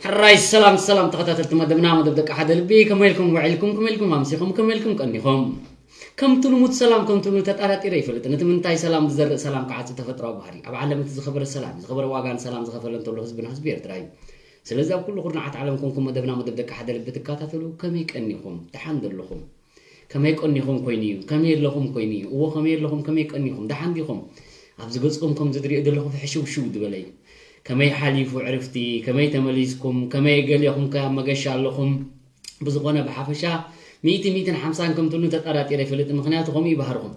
ሕራይ ሰላም ሰላም ተኸታተልቲ መደብና፣ መደብ ደቂ ሓደ ልቢ፣ ከመይ ኢልኩም ውዒልኩም፣ ከመይ ኢልኩም ኣምሲኹም፣ ከመይ ኢልኩም ቀኒኹም? ከምቲ ልሙድ ሰላም ከምቲ ልሙድ ተጣራጢረ ይፈልጥን። እቲ ምንታይ ሰላም ዝዘርእ ሰላም ክዓጽድ ተፈጥሮኣዊ ባህሪ። ኣብ ዓለም እቲ ዝኸበረ ሰላም እዩ። ዝኸበረ ዋጋ ንሰላም ዝኸፈለ እንተሎ ህዝብና ህዝቢ ኤርትራ እዩ። ስለዚ ኣብ ኩሉ ኩርናዓት ዓለም ኮንኩም መደብና መደብ ደቂ ሓደ ልቢ ትከታተሉ ከመይ ቀኒኹም? ደሓን ዶ ኣለኹም? ከመይ ቀኒኹም ኮይኑ እዩ? ከመይ ኣለኹም ኮይኑ እዩ? እዎ ከመይ ኣለኹም? ከመይ ቀኒኹም? ደሓን ዲኹም? ኣብዚ ገጽኩም ከምዚ ዝሪኦ ዘለኹ ፍሕሽውሽው ዝበለ እዩ። ከመይ ሓሊፉ ዕርፍቲ? ከመይ ተመሊስኩም? ከመይ ገሊኹም ከ ኣብ መገሻ ኣለኹም? ብዝኾነ ብሓፈሻ ሚእቲ ሚእትን ሓምሳን ከም ትብሉ ተጠራጢረ ይፈልጥ፣ ምኽንያቱ ከምኡ እዩ ባህርኹም።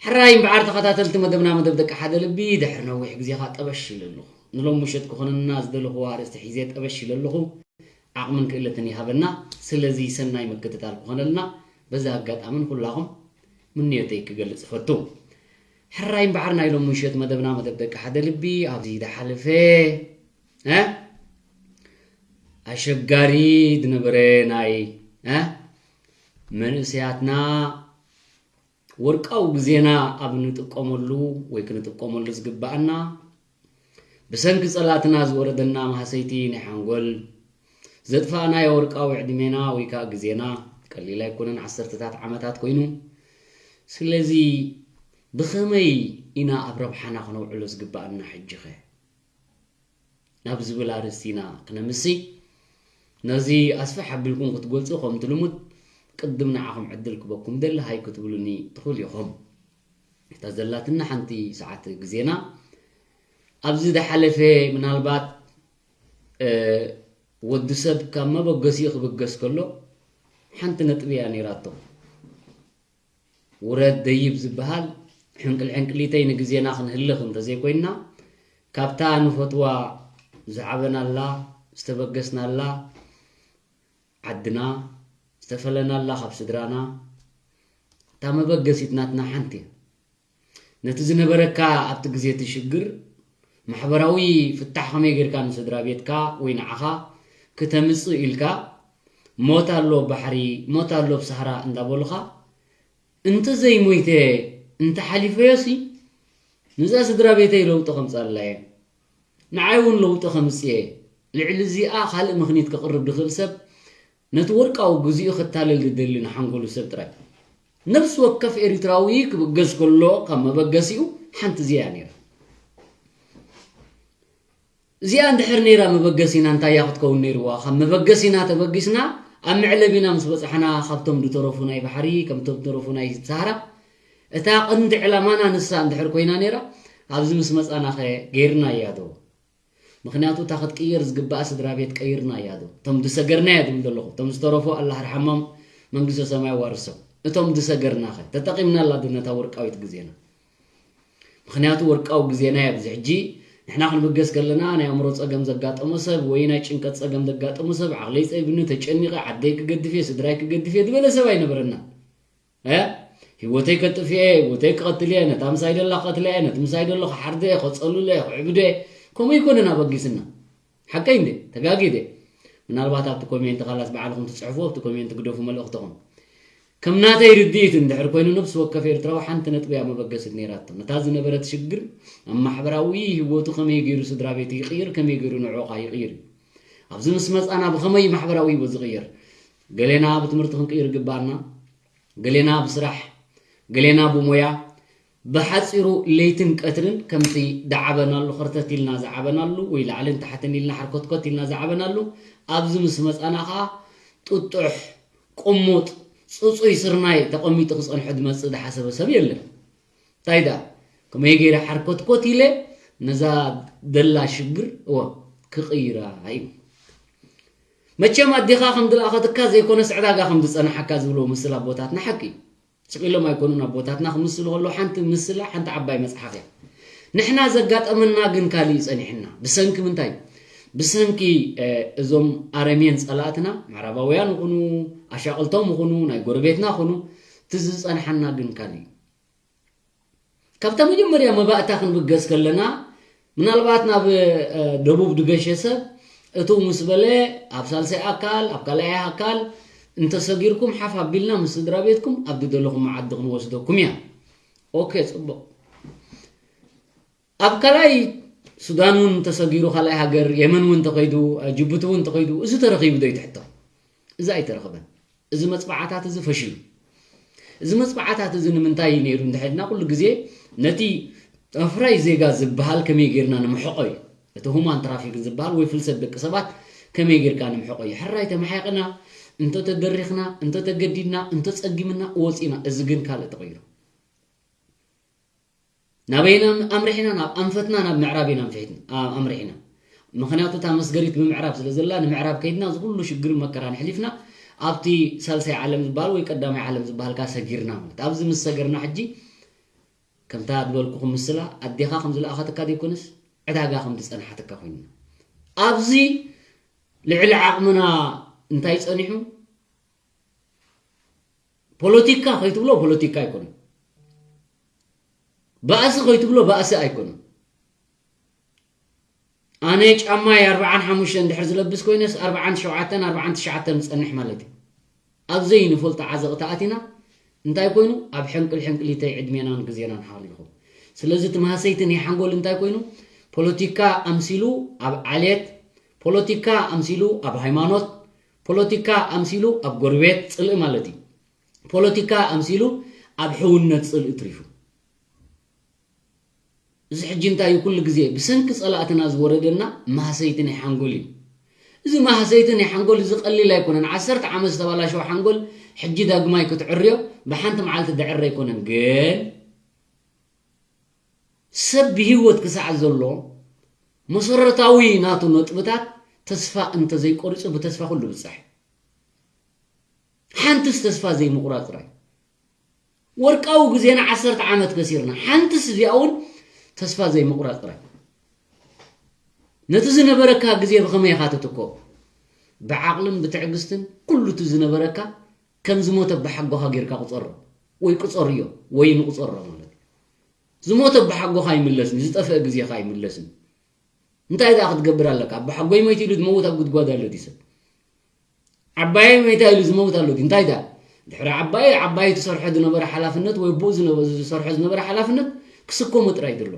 ሕራይ እምበኣር ተኸታተልቲ መደብና መደብ ደቂ ሓደ ልቢ፣ ድሕሪ ነዊሕ ግዜ ኸኣ ጠበሽ ኢለ ኣለኹ። ንሎም ምሸት ክኾነና ዝደለኹዎ ኣርእስቲ ሒዘ ጠበሽ ኢለ ኣለኹ። ዓቕምን ክእለትን ይሃበና። ስለዚ ሰናይ ምክትታል ክኾነልና በዚ ኣጋጣሚ ንኹላኹም ምንዮተይ ክገልጽ እፈቱ። ሕራይ እምበኣር ናይ ሎም ምሸት መደብና መደብ ደቂ ሓደ ልቢ ኣብዚ ዝሓለፈ፣ እ? ኣሸጋሪ ዝነበረ ናይ፣ እ? መንእሰያትና ወርቃዊ ግዜና ኣብ ንጥቀመሉ ወይ ክንጥቀመሉ ዝግባኣና፣ ብሰንኪ ጸላእትና ዝወረደና ማህሰይቲ ናይ ሓንጎል፣ ዘጥፋእናዮ ወርቃዊ ዕድሜና ወይ ከኣ ግዜና፣ ቀሊል ኣይኮነን፣ ዓሰርተታት ዓመታት ኮይኑ። ስለዚ ብኸመይ ኢና ኣብ ረብሓና ክነውዕሎ ዝግባኣና ሕጂኸ? ናብ ዝብል ኣርእስቲ ኢና ክነምሲ። ነዚ ኣስፍሕ ኣቢልኩም ክትገልጹ ከምቲ ልሙድ ቅድም ንዓኹም ዕድል ክበኩም ደሊ ሃይ ክትብሉኒ ትኽእሉ ኢኹም። እታ ዘላትና ሓንቲ ሰዓት ግዜና ኣብዚ ዝሓለፈ ምናልባት፣ እ፣ ወዲ ሰብ ካብ መበገሲኡ ክብገስ ከሎ ሓንቲ ነጥቢ እያ ነይራቶ። ውረድ ደይብ ዝበሃል ሕንቅል ሕንቅሊተይ ንግዜና ክንህልኽ እንተዘይኮይንና፣ ካብታ ንፈትዋ ዝዓበናላ፣ ዝተበገስናላ ዓድና፣ ዝተፈለናላ ካብ ስድራና፣ እታ መበገሲት ናትና ሓንቲ እያ። ነቲ ዝነበረካ ኣብቲ ግዜ እቲ ሽግር ማሕበራዊ ፍታሕ ከመይ ጌርካ ንስድራ ቤትካ ወይ ንዓኻ ክተምጽእ ኢልካ፣ ሞት ኣሎ ኣብ ባሕሪ፣ ሞት ኣሎ ኣብ ሳህራ እንዳበሉኻ፣ እንተዘይሞይተ እንተሓሊፈዮሲ፣ ንዛ ስድራ ቤተይ ለውጢ ከምጽኣላ እየ። ንዓይ እውን ለውጢ ከምጽእ እየ። ልዕሊ እዚኣ ካልእ ምኽኒት ከቕርብ ዝኽእል ሰብ፣ ነቲ ወርቃዊ ግዜኡ ከታልል ዝደሊ ንሓንጎሉ ሰብ ጥራይ። ነፍሲ ወከፍ ኤሪትራዊ ክብገስ ከሎ ካብ መበገሲኡ ሓንቲ እዚኣ እያ ነይራ። እዚኣ እንድሕር ነይራ መበገሲና እንታይ እያ ክትከውን ነይርዋ? ካብ መበገሲና ተበጊስና ኣብ መዕለቢና ምስ በጻሕና ካብቶም ዝተረፉ ናይ ባሕሪ፣ ከምቶም ዝተረፉ ናይ ሳህራ፣ እታ ቀንዲ ዕላማና ንሳ እንድሕር ኮይና ነይራ፣ ኣብዚ ምስ መጻናኸ ገይርናያ ዶ? ምኽንያቱ እታ ክትቅየር ዝግባኣ ስድራ ቤት ቀይርናያ ዶ? እቶም ዝሰገርናዮ ዝብል ዘለኹ፣ እቶም ዝተረፉ ኣላህ ርሓሞም መንግስተ ሰማይ ዋርሶም። እቶም ዝሰገርናኸ ተጠቒምናላ ዶ ነታ ወርቃዊት ግዜና? ምኽንያቱ ወርቃዊ ግዜና እዩ። ኣብዚ ሕጂ ንሕና ክንብገስ ከለና ናይ ኣእምሮ ጸገም ዘጋጠሞ ሰብ ወይ ናይ ጭንቀት ጸገም ዘጋጠሞ ሰብ ዓቕለይ ጸቢብኒ ተጨኒቐ ዓደይ ክገድፍ እየ ስድራይ ክገድፍ እየ ዝበለ ሰብ ኣይነበረና። እ? ህይወተይ ከጥፍኤ፣ ህይወተይ ክቐትል እየ፣ ነታ ምሳይ ደላ ክቐትላ እየ፣ ነቲ ምሳይ ደሎ ክሓርዶ እየ፣ ከጸልሎ እየ፣ ክዕብዶ እየ። ከምኡ ኣይኮነን ኣበጊስና። ሓቀይ እንዴ? ተጋጊደ። ምናልባት ኣብቲ ኮሜንት ካላስ ባዕልኹም ትጽሕፉ፣ ኣብቲ ኮሜንት ግደፉ መልእኽትኹም። ከም ናተይ ርድኢት እንድሕር ኮይኑ፣ ነብሲ ወከፍ ኤርትራዊ ሓንቲ ነጥቢ እያ መበገሲት ነይራቶ። ነታ ዝነበረት ሽግር ኣብ ማሕበራዊ ህይወቱ ከመይ ገይሩ ስድራ ቤቱ ይቕይር፣ ከመይ ገይሩ ንዕኡ ኸኣ ይቕይር እዩ። ኣብዚ ምስ መጻና ብኸመይ ማሕበራዊ ህይወት ዝቕየር? ገሌና ብትምህርቲ ክንቅይር ይግባኣና፣ ገሌና ብስራሕ፣ ገሌና ብሞያ። ብሓጺሩ ለይትን ቀትርን ከምቲ ደዓበናሉ፣ ኸርተት ኢልና ዝዓበናሉ ወይ ላዕልን ታሕትን ኢልና ሓርኮትኮት ኢልና ዝዓበናሉ፣ ኣብዚ ምስ መጻና ኸኣ ጥጡሕ፣ ቅሙጥ፣ ጽጹይ ስርናይ ተቐሚጡ ክጸንሖ ዝመጽእ ዝሓሰበ ሰብ የለን። እንታይ ደኣ፣ ከመይ ገይረ ሓርኮትኮት ኢለ ነዛ ደላ ሽግር፣ እወ፣ ክቕይራ እዩ። መቸም ኣዴኻ ከም ዝለኣኸትካ ዘይኮነስ ዕዳጋ ከም ዝጸንሓካ ዝብልዎ ምስል ኣቦታትና ሓቂ እዩ። ስቕ ኢሎም ኣይኮኑን ኣቦታትና። ክምስሉ ከለዉ ሓንቲ ምስላ ሓንቲ ዓባይ መጽሓፍ እያ። ንሕና ዘጋጠመና ግን ካልእ እዩ ጸኒሕና። ብሰንኪ ምንታይ? ብሰንኪ፣ እ፣ እዞም ኣረሜን ጸላእትና፣ ምዕራባውያን ይኹኑ፣ ኣሻቕልቶም ይኹኑ፣ ናይ ጎረቤትና ይኹኑ፣ እቲ ዝጸንሓና ግን ካልእ እዩ። ካብታ መጀመርያ መባእታ ክንብገስ ከለና፣ ምናልባት ናብ፣ እ፣ ደቡብ ዝገሸ ሰብ እትው ምስ በለ፣ ኣብ ሳልሳይ ኣካል፣ ኣብ ካልኣይ ኣካል እንተሰጊርኩም ሓፍ ኣቢልና ምስ ስድራ ቤትኩም ኣብ ዝደለኹም መዓዲ ክንወስደኩም እያ። ኦኬ፣ ጽቡቕ። ኣብ ካልኣይ ሱዳን እውን እንተሰጊሩ፣ ካልኣይ ሃገር፣ የመን እውን እንተኸይዱ፣ እ፣ ጅቡቲ እውን እንተኸይዱ፣ እዚ ተረኺቡ ዶ ይትሕቶ? እዚ ኣይተረኽበን። እዚ መጽባዕታት እዚ ፈሽሉ። እዚ መጽባዕታት እዚ ንምንታይ እዩ ነይሩ እንድሕልና፣ ኩሉ ግዜ ነቲ ኣፍራይ ዜጋ ዝበሃል ከመይ ጌርና ንምሕቖ እዩ። እቲ ሁማን ትራፊክ ዝበሃል ወይ ፍልሰት ደቂ ሰባት ከመይ ጌርካ ንምሕቖ እዩ። ሕራይ ተመሓይቕና፣ እንተተደሪኽና፣ እንተተገዲድና፣ እንተጸጊምና ወጺና። እዚ ግን ካልእ ተቐይሩ። ናበይና ኣምሪሕና? ናብ ኣንፈትና፣ ናብ ምዕራብ ኢና ኣምፊሕና፣ ኣ-፣ ኣምሪሕና። ምኽንያቱ እታ መስገሪት ብምዕራብ ስለ ዘላ፣ ንምዕራብ ከይድና እዚ ኩሉ ሽግርን መከራን ኣሕሊፍና፣ ኣብቲ ሳልሳይ ዓለም ዝበሃል ወይ ቀዳማይ ዓለም ዝበሃል ከኣ ሰጊርና ማለት። ኣብዚ ምስ ሰገርና ሕጂ፣ ከምታ ዝበልኩኹም ምስላ፣ ኣዴኻ ከም ዝለኣኸትካ ዘይኮነስ፣ ዕዳጋ ከም ዝጸንሓትካ ኮይንና። ኣብዚ ልዕሊ ዓቕምና እንታይ ጸኒሑ? ፖለቲካ ከይትብሎ ፖለቲካ ኣይኮነን። ባእሲ ከይትብሎ ባእሲ ኣይኮነን። ኣነ ጫማይ ኣርብዓን ሓሙሽተን እንድሕር ዝለብስ ኮይነስ፣ ኣርብዓን ሸውዓተን ኣርብዓን ትሽዓተን ዝጸንሕ ማለት እዩ። ኣብ ዘይንፈልጦ ዓዘቕቲ ኣቲና፣ እንታይ ኮይኑ? ኣብ ሕንቅል ሕንቅሊተይ ዕድሜናን ግዜናን ሓሊኹ። ስለዚ እቲ ማህሰይቲ ናይ ሓንጎል እንታይ ኮይኑ? ፖለቲካ ኣምሲሉ ኣብ ዓሌት፣ ፖለቲካ ኣምሲሉ ኣብ ሃይማኖት፣ ፖለቲካ ኣምሲሉ ኣብ ጎረቤት፣ ጽልኢ ማለት እዩ። ፖለቲካ ኣምሲሉ ኣብ ሕውነት ጽልኢ ትሪፉ። እዚ ሕጂ እንታይ እዩ? ኩሉ ግዜ ብሰንኪ ጸላእትና ዝወረደና ማህሰይቲ ናይ ሓንጎል እዩ። እዚ ማህሰይቲ ናይ ሓንጎል እዚ ቀሊል ኣይኮነን። ዓሰርተ ዓመት ዝተባላሸወ ሓንጎል ሕጂ ዳግማይ ክትዕርዮ ብሓንቲ መዓልቲ ዝዕረ ኣይኮነን። ግን ሰብ ብህይወት ክሳዕ ዘሎ መሰረታዊ ናቱ ነጥብታት ተስፋ እንተዘይቆሪጹ ብተስፋ ኩሉ ብጻሕ። ሓንትስ ተስፋ ዘይምቑራጽ ጥራይ። ወርቃዊ ግዜና ዓሰርተ ዓመት ከሲርና፣ ሓንትስ እዚኣ እውን ተስፋ ዘይምቑራጽ ጥራይ። ነቲ ዝነበረካ ግዜ ብኸመይ ኢኻ ትትክኦ? ብዓቕልን ብትዕግስትን ኩሉ እቲ ዝነበረካ ከም ዝሞተ ብሓጎኻ ጌርካ ቁጸሮ፣ ወይ ቁጸርዮ፣ ወይ ንቁጸሮ ማለት እዩ። ዝሞተ ብሓጎኻ ኣይምለስን፣ ዝጠፍአ ግዜኻ ኣይምለስን። እንታይ ደኣ ክትገብር ኣለካ? ኣቦሓጎይ ሞይቱ ኢሉ ዝመውት ኣብ ጉድጓድ ኣሎ ድዩ ሰብ? ዓባየይ ሞይታ ኢሉ ዝመውት ኣሎ ድዩ? እንታይ ደኣ? ድሕሪ ዓባየይ፣ ዓባየይ ትሰርሖ ዝነበረ ሓላፍነት ወይ ኣቦኡ ዝነበ-፣ ዝሰርሖ ዝነበረ ሓላፍነት ክስከሞ ጥራይ ዘሎ።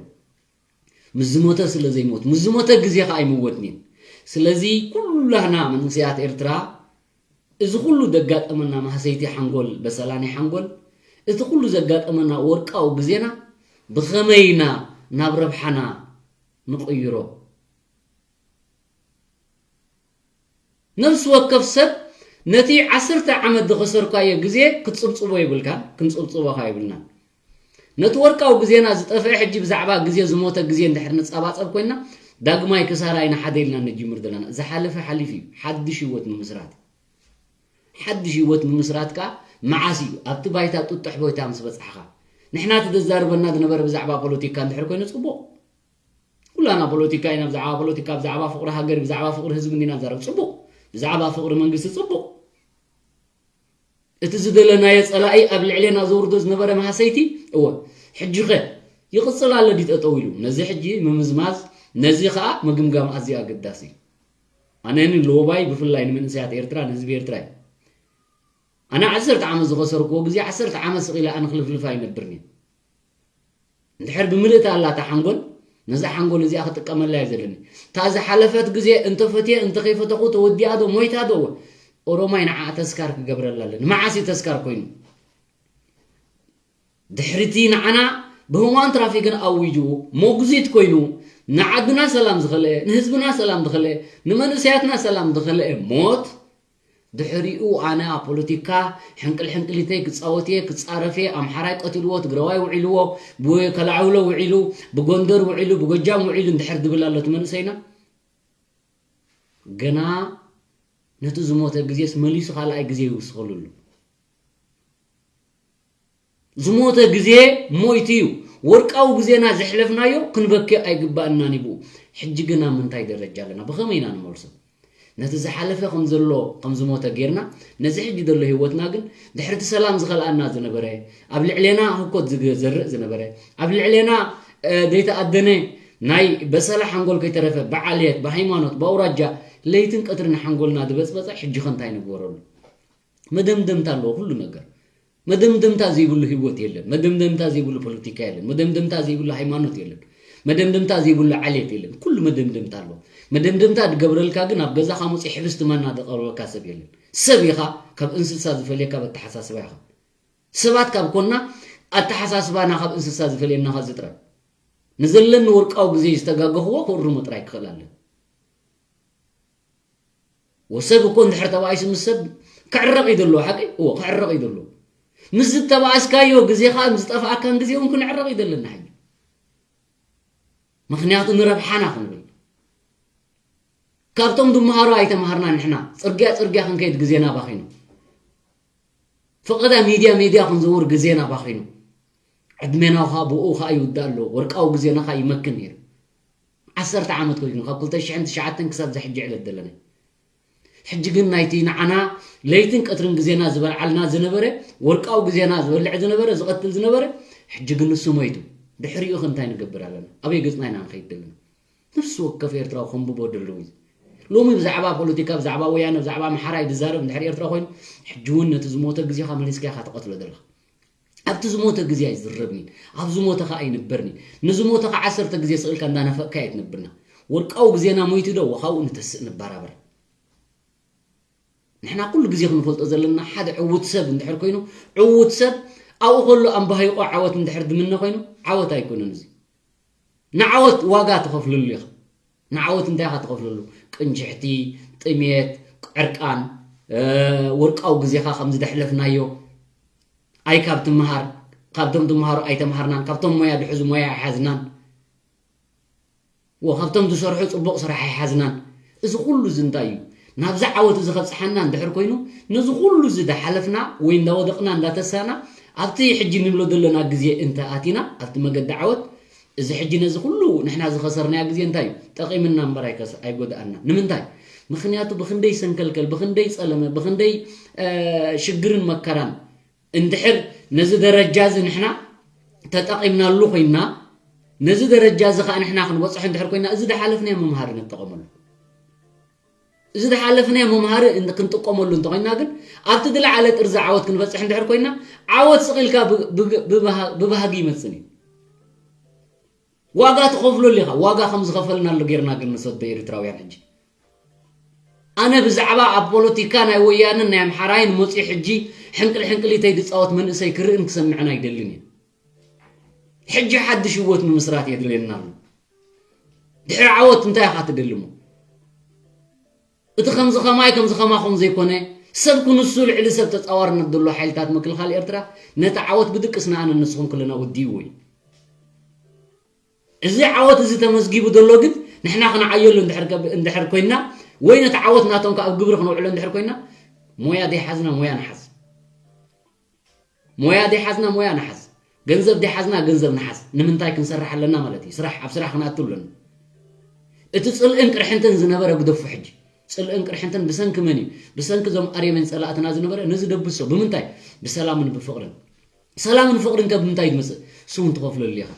ምስ ዝሞተ ስለ ዘይሞት፣ ምስ ዝሞተ ግዜ ኸኣ ኣይምወትን'ዩ። ስለዚ ኩላህና መንእሰያት ኤርትራ፣ እዚ ኩሉ ዘጋጠመና ማህሰይቲ ሓንጎል፣ በሰላ ናይ ሓንጎል፣ እቲ ኩሉ ዘጋጠመና ወርቃዊ ግዜና ብኸመይ ኢና ናብ ረብሓና ንቕይሮ? ነፍሲ ወከፍ ሰብ ነቲ ዓሰርተ ዓመት ዝኸሰርካዮ ግዜ ክትጽብጽቦ የብልካን፣ ክንጽብጽቦ ኸኣ የብልናን። ነቲ ወርቃዊ ግዜና ዝጠፍአ፣ ሕጂ ብዛዕባ ግዜ ዝሞተ ግዜ እንድሕር ንጸባጸብ ኮይንና፣ ዳግማይ ክሳራ ኢና ሓደ ኢልና ንጅምር ዘለና። ዝሓለፈ ሓሊፉ እዩ። ሓድሽ ህይወት ምምስራት። ሓድሽ ህይወት ምምስራት ከኣ መዓስ እዩ? ኣብቲ ባይታ ጥጡሕ ባይታ ምስ በጻሕኻ። ንሕና እቲ ዘዛርበና ዝነበረ ብዛዕባ ፖለቲካ እንድሕር ኮይኑ ጽቡቕ። ኩላና ፖለቲካ ኢና፣ ብዛዕባ ፖለቲካ፣ ብዛዕባ ፍቕሪ ሃገር፣ ብዛዕባ ፍቕሪ ህዝቢ እንዲና ንዛረብ። ጽቡቕ። ብዛዕባ ፍቕሪ መንግስቲ ጽቡቕ። እቲ ዝደለናዮ ጸላኢ ኣብ ልዕሌና ዘውርዶ ዝነበረ ማህሰይቲ፣ እወ፣ ሕጂ ኸ ይቕጽል ኣሎ ድዩ ጠጠው ኢሉ? ነዚ ሕጂ ምምዝማዝ፣ ነዚ ኸኣ ምግምጋም ኣዝዩ ኣገዳሲ እዩ። ኣነ ንሎባይ ብፍላይ ንመንእሰያት ኤርትራ፣ ንህዝቢ ኤርትራ እዩ። ኣነ ዓሰርተ ዓመት ዝኸሰርክዎ ግዜ፣ ዓሰርተ ዓመት ስቕ ኢለ ኣነ ክልፍልፍ ኣይነብርን እየ። እንድሕር ብምልእቲ ኣላ እታ ሓንጎል፣ ነዛ ሓንጎል እዚኣ ክጥቀመላ እየ ዘለኒ። እታ ዝሓለፈት ግዜ እንተፈትየ እንተኸይፈተኹ ተወዲኣ ዶ ሞይታ ዶ? ኦሮማይ ንዓኣ ተስካር ክገብረላ ኣለኒ። መዓስ እዩ ተስካር ኮይኑ? ድሕሪቲ ንዓና ብህሙማን ትራፊክን ኣዊጁ ሞግዚት ኮይኑ ንዓድና ሰላም ዝኸልአ፣ ንህዝብና ሰላም ዝኸልአ፣ ንመንእሰያትና ሰላም ዝኸልአ ሞት ድሕሪኡ ኣነ ኣብ ፖለቲካ ሕንቅል ሕንቅሊተይ ክጻወት እየ፣ ክጻረፍ እየ፣ ኣምሓራይ ቀቲልዎ፣ ትግራዋይ ውዒልዎ፣ ብከላዕውሎ ውዒሉ፣ ብጎንደር ውዒሉ፣ ብጎጃም ውዒሉ እንድሕር ድብል ኣሎ እቲ መንእሰይና፣ ገና ነቲ ዝሞተ ግዜስ መሊሱ ካልኣይ ግዜ ይውስኸሉ ኣሎ። ዝሞተ ግዜ ሞይቱ እዩ። ወርቃዊ ግዜና ዘሕለፍናዮ ክንበኪ ኣይግባእናን እዩ። ሕጂ ግን ኣብ ምንታይ ደረጃ ኣለና? ብኸመይ ኢና ንመልሶ? ነቲ ዝሓለፈ ከም ዘሎ፣ ከም ዝሞተ ጌርና፣ ነዚ ሕጂ ዘሎ ህይወትና ግን ድሕርቲ ሰላም ዝኸልኣና ዝነበረ፣ ኣብ ልዕሌና ህኮት ዝዘርእ ዝነበረ፣ ኣብ ልዕሌና፣ እ፣ ዘይተኣደነ ናይ በሰላ ሓንጎል ከይተረፈ ብዓሌት፣ ብሃይማኖት፣ ብኣውራጃ ለይትን ቀትርን ሓንጎልና ዝበጽበጸ ሕጂ ከ እንታይ ንግበረሉ? መደምደምታ ኣለዎ ኩሉ ነገር። መደምደምታ ዘይብሉ ህይወት የለን። መደምደምታ ዘይብሉ ፖለቲካ የለን። መደምደምታ ዘይብሉ ሃይማኖት የለን። መደምደምታ ዘይብሉ ዓሌት የለን። ኩሉ መደምደምታ ኣለዎ። መደምደምታ ዝገብረልካ ግን ኣብ ገዛኻ መፂኡ ሕብስቲ ማና ዘቕርበካ ሰብ የለን። ሰብ ኢኻ፣ ካብ እንስሳ ዝፈልየካ በተሓሳስባ ኢኻ። ሰባት ካብ ኮና ኣተሓሳስባና ካብ እንስሳ ዝፈልየና ኸዚ ጥራይ። ንዘለኒ ወርቃዊ ግዜ ዝተጋገኽዎ ክእርሞ ጥራይ ክኽእል ኣለኒ። ወሰብ እኮ እንድሕር ተባኢሱ ምስ ሰብ ክዕረቕ እዩ ዘለዎ፣ ሓቂ? እዎ፣ ክዕረቕ እዩ ዘለዎ። ምስ ዝተባእስካዮ ግዜኻ፣ ምስ ዝጠፍኣካን ግዜ እውን ክንዕረቕ እዩ ዘለና ሕጂ። ምኽንያቱ ንረብሓና ክንብል። ካብቶም ዝመሃሩ ኣይተምሃርናን ንሕና። ጽርግያ ጽርግያ ክንከይድ ግዜና ባኺኑ። ፈቐዳ ሚድያ ሚድያ ክንዝውር ግዜና ባኺኑ። ዕድሜና ኸኣ ብኡ ኸኣ ይውዳእ ኣሎ። ወርቃዊ ግዜና ኸኣ ይመክን ነይሩ። ዓሰርተ ዓመት ኮይኑ፣ ካብ ክልተ ሽሕን ትሽዓተን ክሳብ እዛ ሕጂ ዕለት ዘለና። ሕጂ ግን ናይቲ ንዓና ለይትን ቀትርን ግዜና ዝበልዓልና ዝነበረ፣ ወርቃዊ ግዜና ዝበልዕ ዝነበረ፣ ዝቐትል ዝነበረ፣ ሕጂ ግን ንሱ ሞይቱ። ድሕሪኡ ኸ እንታይ ንገብር ኣለና? ኣበይ ገጽና ኢና ንኸይድ ዘለና? ነፍሲ ወከፍ ኤርትራዊ ከንብቦ ደለዉ እዩ። ሎሚ ብዛዕባ ፖለቲካ፣ ብዛዕባ ወያነ፣ ብዛዕባ ኣምሓራ እዩ ዝዛረብ እንድሕር ኤርትራ ኮይኑ፣ ሕጂ እውን ነቲ ዝሞተ ግዜኻ መሊስካ ኢኻ ትቐትሎ ዘለኻ። ኣብቲ ዝሞተ ግዜ ኣይዝረብን እዩ። ኣብ ዝሞተ ኸኣ ኣይንበርን እዩ። ንዝሞተ ኸዓ ዓሰርተ ግዜ ስቕ ኢልካ እንዳነፈቕካ እየ ትነብርና። ወርቃዊ ግዜና ሞይቱ ዶ? ወኻብኡ ንተስእ ንበራበር። ንሕና ኩሉ ግዜ ክንፈልጦ ዘለና ሓደ ዕዉት ሰብ እንድሕር ኮይኑ፣ ዕዉት ሰብ ኣብኡ ከሎ ኣምባሂቆ ዓወት እንድሕር ዝምነ ኮይኑ፣ ዓወት ኣይኮነን እዚ። ንዓወት ዋጋ ትኸፍለሉ ኢኻ። ንዓወት እንታይ ኢኻ ትኸፍለሉ? ቅንጅሕቲ፣ ጥሜት፣ ዕርቃን፣ እ፣ ወርቃዊ ግዜኻ ከም ዝደሕለፍናዮ። ኣይ ካብ ትምሃር፣ ካብቶም ትምሃሩ ኣይተምሃርናን፣ ካብቶም ሞያ ድሕዙ ሞያ ኣይሓዝናን። ወ፣ ካብቶም ዝሰርሑ ጽቡቕ ስራሕ ኣይሓዝናን። እዚ ኩሉ እዚ እንታይ እዩ? ናብዚ ዓወት እዚ ከብጽሓና እንድሕር ኮይኑ፣ ነዚ ኩሉ እዚ ዝሓለፍና ወይ እንዳወደቕና እንዳተሳና፣ ኣብቲ ሕጂ ንብሎ ዘለና ግዜ እንተ ኣቲና፣ ኣብቲ መገዲ ዓወት፣ እዚ ሕጂ ነዚ ኩሉ ንሕና ዝኸሰርናዮ ግዜ እንታይ እዩ? ጠቒምና እምበር ኣይከስ-፣ ኣይጎድኣና። ንምንታይ? ምኽንያቱ ብኽንደይ ሰንከልከል፣ ብኽንደይ ጸለመ፣ ብኽንደይ፣ እ፣ ሽግርን መከራን እንድሕር ነዚ ደረጃ እዚ ንሕና ተጠቒምናሉ ኮይንና፣ ነዚ ደረጃ እዚ ኸኣ ንሕና ክንበጽሖ እንድሕር ኮይንና፣ እዚ ዝሓለፍናዮ መምሃሪ ንጠቐመሉ። እዚ ዝሓለፍናዮ መምሃሪ እን-፣ ክንጥቀመሉ እንተኾይንና ግን፣ ኣብቲ ዝለዓለ ጥርዚ ዓወት ክንበጽሕ እንድሕር ኮይንና፣ ዓወት ስቕ ኢልካ ብ-፣ ብ-፣ ብባህ-፣ ብባህጊ ይመጽእ እዩ። ዋጋ ትኸፍለሉ ኢኻ። ዋጋ ከም ዝኸፈልናሉ ጌርና ግን ንሰዶ ኤርትራውያን ሕጂ። ኣነ ብዛዕባ ኣብ ፖለቲካ ናይ ወያነን ናይ ኣምሓራይን መጺኡ ሕጂ ሕንቅል ሕንቅሊተይ ዝጻወት መንእሰይ ክርእን ክሰምዕን ኣይደልን እየ። ሕጂ ሓድሽ ህይወት ምምስራት የድልየና ኣሎ። ድሕሪ ዓወት እንታይ ኢኻ ትደሊ እሞ? እቲ ከምዚ ኸማይ ከምዚ ኸማኹም ዘይኮነ፣ ሰብ ክንሱ ልዕሊ ሰብ ተጻዋርነት ዘሎ ሓይልታት ምክልኻል ኤርትራ ነቲ ዓወት ብድቅስና ኣነ ንስኹም ክለና ውዲእዎ እዩ። እዚ ዓወት እዚ ተመዝጊቡ ዘሎ ግን ንሕና ክንዓየሉ እንድሕር ከብ-፣ እንድሕር ኮይንና ወይ ነቲ ዓወት ናቶም ከኣ ኣብ ግብሪ ክነውዕሎ እንድሕር ኮይንና ሞያ ዘይሓዝና ሞያ ንሓዝ። ሞያ ዘይሓዝና ሞያ ንሓዝ። ገንዘብ ዘይሓዝና ገንዘብ ንሓዝ። ንምንታይ ክንሰርሕ ኣለና ማለት እዩ። ስራሕ፣ ኣብ ስራሕ ክንኣቱ ኣለና። እቲ ጽልእን ቅርሕንትን ዝነበረ ግደፎ ሕጂ። ጽልእን ቅርሕንትን ብሰንኪ መን እዩ? ብሰንኪ እዞም ኣርየመን ጸላእትና ዝነበረ ነዚ ደብሶ። ብምንታይ? ብሰላምን ብፍቕርን። ሰላምን ፍቕርን ከ ብምንታይ እዩ ዝመጽእ? እሱ እውን ትኸፍለሉ ኢኻ።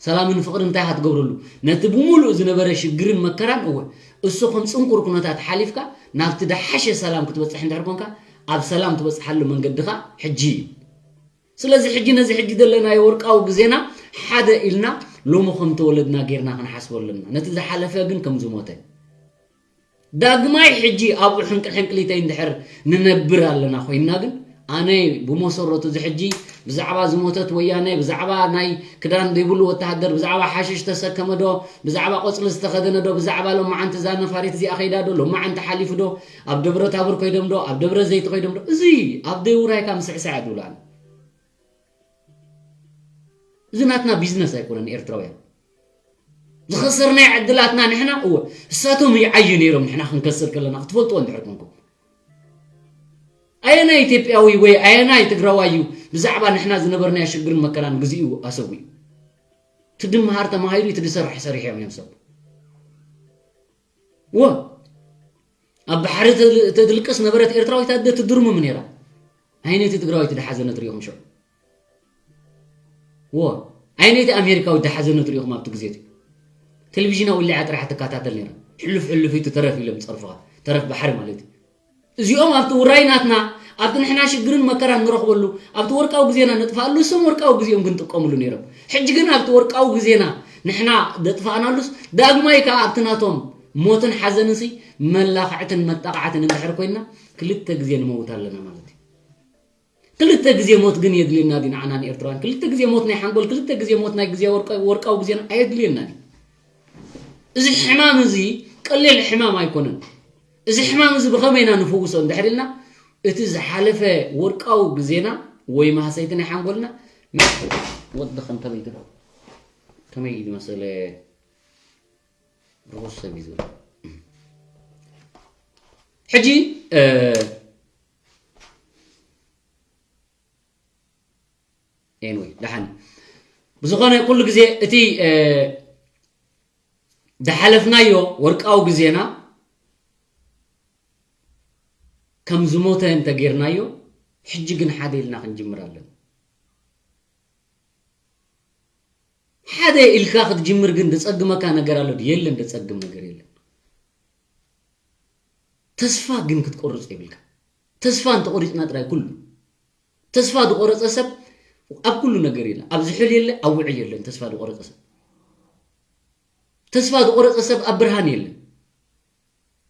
ሰላምን ፍቕርን እንታይ ኢኻ ትገብረሉ? ነቲ ብምሉእ ዝነበረ ሽግርን መከራን፣ እወ፣ እሱ ከም ጽንኩር ኩነታት ሓሊፍካ ናብቲ ደሓሸ ሰላም ክትበጽሕ እንድሕር ኮንካ፣ ኣብ ሰላም ትበጽሓሉ መንገድኻ ሕጂ እዩ። ስለዚ ሕጂ ነዚ ሕጂ ዘለናዮ ወርቃዊ ግዜና ሓደ ኢልና ሎሚ ከም ተወለድና ጌርና ክንሓስቦ ኣለና። ነቲ ዝሓለፈ ግን ከም ዝሞተ። ዳግማይ ሕጂ ኣብኡ ሕንቅል ሕንቅሊተይ እንድሕር ንነብር ኣለና ኮይንና ግን፣ ኣነ ብመሰረቱ እዚ ሕጂ ብዛዕባ ዝሞተት ወያነ፣ ብዛዕባ ናይ ክዳን ዘይብሉ ወተሃደር፣ ብዛዕባ ሓሽሽ ተሰከመ ዶ፣ ብዛዕባ ቆጽሊ ዝተኸደነ ዶ፣ ብዛዕባ ሎማዓንቲ እዛ ነፋሪት እዚኣ ከይዳ ዶ፣ ሎማዓንቲ ሓሊፉ ዶ፣ ኣብ ደብረ ታቦር ኮይዶም ዶ፣ ኣብ ደብረ ዘይት ኮይዶም ዶ፣ እዚ ኣብ ደውራይካ ምስዕሳዕ እያ ዝብላኒ። እዚ ናትና ቢዝነስ ኣይኮነን ኤርትራውያን። ዝኸሰርናዮ ዕድላትና ንሕና፣ እወ፣ እሳቶም ይዓዩ ነይሮም፣ ንሕና ክንከስር ከለና ክትፈልጥዎ እንድሕር ኮንኩም። ኣየናይ ኢትዮጵያዊ ወይ ኣየናይ ትግራዋይ እዩ ብዛዕባ ንሕና ዝነበርናዮ ሽግርን መከራን ግዜኡ ኣሰዊኡ? እቲ ድመሃር ተማሂሩ፣ እቲ ዝሰርሕ ሰሪሑ እዮም፣ እዮም ሰብ። እወ፣ ኣብ ባሕሪ ተል-፣ ተድልቅስ ነበረት ኤርትራዊት ኣደ ትድርምም ነይራ። ኣይነይቲ ትግራዊት ድሓዘነት ሪኢኹም ሽዑ? እወ፣ ኣይነይቲ ኣሜሪካዊት ድሓዘነት ሪኢኹም ኣብቲ ግዜ እቲ? ቴሌቪዥና ውሊዓ ጥራሕ ትከታተል ነይራ። ሕሉፍ ሕሉፍ እዩ፣ ተረፍ ኢሎም ጸርፉኻ። ተረፍ ባሕሪ ማለት እዩ። እዚኦም ኣብቲ ውራይ ናትና፣ ኣብቲ ንሕና ሽግርን መከራን ንረኽበሉ፣ ኣብቲ ወርቃዊ ግዜና ነጥፍኣሉ፣ እሶም ወርቃዊ ግዜኦም ግን ጥቀምሉ ነይሮም። ሕጂ ግን ኣብቲ ወርቃዊ ግዜና ንሕና ዘጥፋእናሉስ፣ ዳግማይ ከኣ ኣብቲ ናቶም ሞትን ሓዘንንሲ መላኽዕትን መጣቕዓትን እንድሕር ኮይንና፣ ክልተ ግዜ ንመውት ኣለና ማለት እዩ። ክልተ ግዜ ሞት ግን የድልየና ድዩ ንዓና ንኤርትራውያን? ክልተ ግዜ ሞት ናይ ሓንጎል፣ ክልተ ግዜ ሞት ናይ ግዜ ወርቃ-፣ ወርቃዊ ግዜና ኣየድልየና ድዩ? እዚ ሕማም እዚ ቀሊል ሕማም ኣይኮነን። እዚ ሕማም እዚ ብኸመይ ኢና ንፍውሶ እንድሕር ኢልና፣ እቲ ዝሓለፈ ወርቃዊ ግዜና ወይ ማህሰይቲ ናይ ሓንጎልና፣ ወዲ ከም ከመይ ትብሎ? ከመይ እዩ ዝመሰለ ርኹስ ሰብ እዩ ዝብል። ሕጂ፣ እ፣ ኤንወይ፣ ደሓን። ብዝኾነ ኩሉ ግዜ እቲ፣ እ፣ ዝሓለፍናዮ ወርቃዊ ግዜና ከም ዝሞተ እንተጌርናዮ፣ ሕጂ ግን ሓደ ኢልና ክንጅምር ኣለና። ሓደ ኢልካ ክትጅምር ግን ዝጸግመካ ነገር ኣሎ ድዩ? የለን፣ ዘጸግም ነገር የለን። ተስፋ ግን ክትቆርጽ የብልካ። ተስፋ እንተቆሪጽና ጥራይ ኩሉ። ተስፋ ዝቆረጸ ሰብ ኣብ ኩሉ ነገር የለ። ኣብ ዝሑል የለ፣ ኣብ ውዑይ የለን ተስፋ ዝቆረጸ ሰብ። ተስፋ ዝቆረጸ ሰብ ኣብ ብርሃን የለን።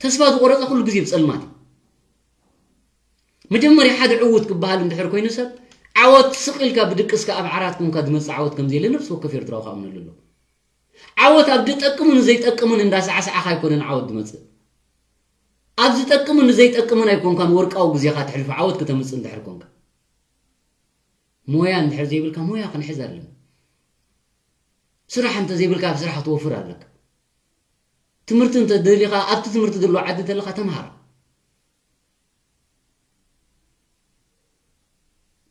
ተስፋ ዝቆረጸ ኩሉ ግዜ ብጸልማት እዩ። መጀመርያ ሓደ ዕዉት ክበሃል እንድሕር ኮይኑ ሰብ፣ ዓወት ስቕ ኢልካ ብድቅስካ ኣብ ዓራት ኮንካ ዝመጽእ ዓወት ከም ዘየለ ነፍሲ ወከፍ ኤርትራዊ ክኣምነሉ ኣለዎ። ዓወት ኣብ ዝጠቅምን ዘይጠቅምን እንዳሳዕሳዕካ ኣይኮነን ዓወት ዝመጽእ። ኣብ ዝጠቅምን ዘይጠቅምን ኣይኮንካን ወርቃዊ ግዜኻ ተሕልፎ ዓወት ከተምጽእ እንድሕር ኮንካ። ሞያ እንድሕር ዘይብልካ ሞያ ክንሕዝ ኣለና። ስራሕ እንተ ዘይብልካ ኣብ ስራሕ ክትወፍር ኣለካ። ትምህርቲ እንተ ደሊኻ ኣብቲ ትምህርቲ ዘለዎ ዓዲ ተለኻ ተምሃር።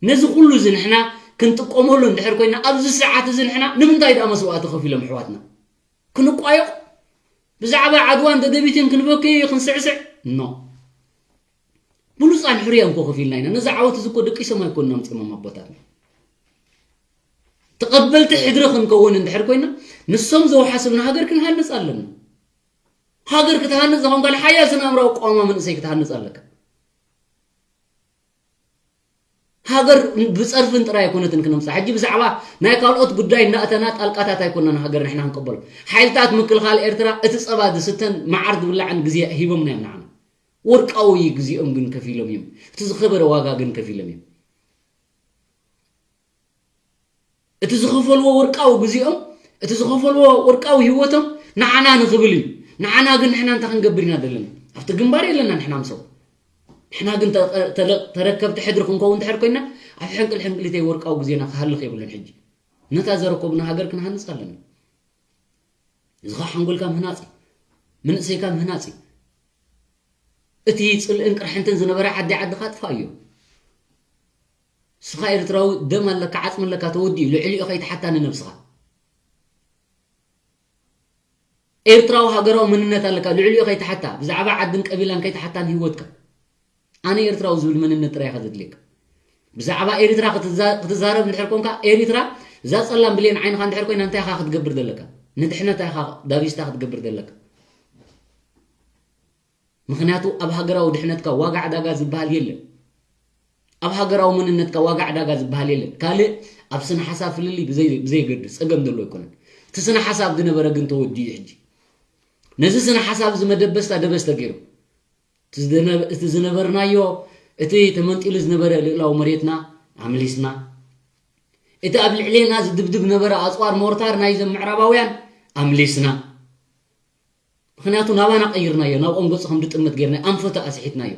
ነዚ ኩሉ እዚ ንሕና ክንጥቀመሉ እንድሕር ኮይና ኣብዚ ሰዓት እዚ ንሕና ንምንታይ ደኣ መስዋእቲ ከፊሎም ኣሕዋትና? ክንቋየቕ? ብዛዕባ ዓድዋን ደደቢትን ክንበኪ ክንስዕስዕ? ኖ። ብሉጻን ሕሩያን እኮ ከፊልና ኢና። ነዚ ዓወት እዚ እኮ ደቂሶም ኣይኮኑን ኣምጺኦሞም ኣቦታትና። ተቐበልቲ ሕድሪ ክንከውን እንድሕር ኮይና ንሶም ዘውሓስልና ሃገር ክንሃንጽ ኣለና። ሃገር ክትሃንጽ ዝኾንካ ሓያል ስነ ኣእምራዊ ኣቋውማ መንእሰይ ክትሃንጽ ኣለካ። ሃገር ብጸርፍን ጥራይ ኣይኮነትን ክነምጽኣ። ሕጂ ብዛዕባ ናይ ካልኦት ጉዳይ እናእተና ጣልቃታት ኣይኮናን ሃገር ንሕና ክንቀበሎ። ሓይልታት ምክልኻል ኤርትራ እቲ ጸባ ዝስተን መዓር ዝብላዕን ግዜ ሂቦምና እዮም ንዓና። ወርቃዊ ግዜኦም ግን ከፊሎም እዮም። እቲ ዝኸበረ ዋጋ ግን ከፊሎም እዮም። እቲ ዝኸፈልዎ ወርቃዊ ግዜኦም፣ እቲ ዝኸፈልዎ ወርቃዊ ህይወቶም ንዓና ንኽብል እዩ። ንዓና ግን ንሕና እንታይ ክንገብር ኢና ዘለና? ኣብቲ ግንባር የለና ንሕና ምሶም። ንሕና ግን ተ-፣ ተለ-፣ ተረከብቲ ሕድሪ ክንከውን እንድሕር ኮይና፣ ኣብ ሕንቅል ሕንቅሊተይ ወርቃዊ ግዜና ክሃልኽ የብሉን። ሕጂ ነታ ዘረከብና ሃገር ክንሃንጽ ኣለና። እዚ ኸኣ ሓንጎልካ ምህናጽ እዩ። መንእሰይካ ምህናጽ እዩ። እቲ ጽልእን ቅርሕንትን ዝነበረ ዓዲ ዓድኻ ኣጥፋእዮ። ንስኻ ኤርትራዊ ደም ኣለካ፣ ዓጽሚ ኣለካ፣ ተወዲኡ። ልዕሊኡ ከይትሓታ ንነብስኻ። ኤርትራዊ ሃገራዊ መንነት ኣለካ፣ ልዕሊኡ ከይትሓታ፣ ብዛዕባ ዓድን ቀቢላን ከይትሓታን ህይወትካ። ኣነ ኤርትራዊ ዝብል መንነት ጥራይ ኢኻ ዘድልየካ። ብዛዕባ ኤርትራ ክትዛ-፣ ክትዛረብ እንድሕር ኮንካ፣ ኤርትራ እዛ ጸላም ብሌን ዓይንኻ እንድሕር ኮይና፣ እንታይ ኢኻ ክትገብር ዘለካ? ንድሕነታ ኢኻ ዳቢስታ ክትገብር ዘለካ። ምኽንያቱ ኣብ ሃገራዊ ድሕነትካ ዋጋ ዕዳጋ ዝበሃል የለን። ኣብ ሃገራዊ መንነትካ ዋጋ ዕዳጋ ዝበሃል የለን። ካልእ ኣብ ስነ ሓሳብ ፍልልይ ብዘይ-፣ ብዘየገድስ ጸገም ዘሎ ኣይኮነን። እቲ ስነ ሓሳብ ዝነበረ ግን ተወዲኡ ሕጂ። ነዚ ስነ ሓሳብ እዚ መደበስታ ደበስ ተገይሩ። እቲ ዝነ-፣ እቲ ዝነበርናዮ፣ እቲ ተመንጢሉ ዝነበረ ልእላዊ መሬትና ኣምሊስና። እቲ ኣብ ልዕሌና ዝድብድብ ነበረ ኣጽዋር ሞርታር ናይዞም ምዕራባውያን ኣምሊስና። ምኽንያቱ ናባና ቀይርናዮ፣ ናብኦም ገጹ ከም ዝጥምት ጌርና ኣንፈቱ ኣስሒትናዮ።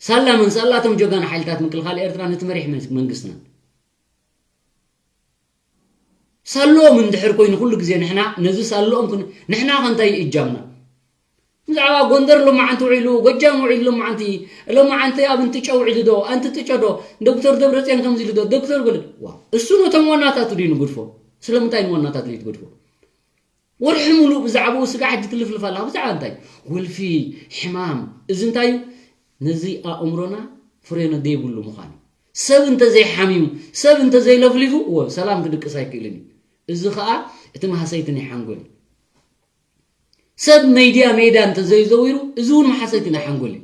ሳላ መን? ሳላቶም ጀጋኑ ሓይልታት ምክልኻል ኤርትራ ነቲ መሪሕ መን-፣ መንግስትና። ሳልኦም እንድሕር ኮይኑ ኩሉ ግዜ ንሕና ነዚ ሳልኦም ክን-፣ ንሕና ከ እንታይ እዩ እጃምና? ብዛዕባ ጎንደር ሎማዓንቲ ውዒሉ፣ ጎጃም ውዒሉ ሎማዓንቲ፣ ሎማዓንቲ ኣብ እንትጨ ውዒሉ ዶ፣ ኣንቲ ጥጨ ዶ፣ ዶክተር ደብረጽዮን ከምዚ ኢሉ ዶ፣ ዶክተር ገለ፣ ዋ፣ እሱ ነቶም ዋናታቱ ድዩ ንጉድፎ? ስለምንታይ ንዋናታቱ ድዩ ትጉድፎ? ወርሒ ሙሉእ ብዛዕባኡ ስጋዕ ሕጂ ትልፍልፍ ኣለኻ። ብዛዕባ እንታይ? ወልፊ፣ ሕማም። እዚ እንታይ እዩ? ነዚ ኣእምሮና ፍሬነ ዘይብሉ ምዃኑ። ሰብ እንተዘይሓሚሙ፣ ሰብ እንተዘይለፍሊፉ፣ እወ፣ ሰላም ክድቅስ ኣይክእልን እዩ። እዚ ኸኣ እቲ ማህሰይቲ ናይ ሓንጎል እዩ። ሰብ ሜድያ ሜዳ እንተዘይዘዊሩ፣ እዚ እውን ማሕሰይቲ ናይ ሓንጎል እዩ።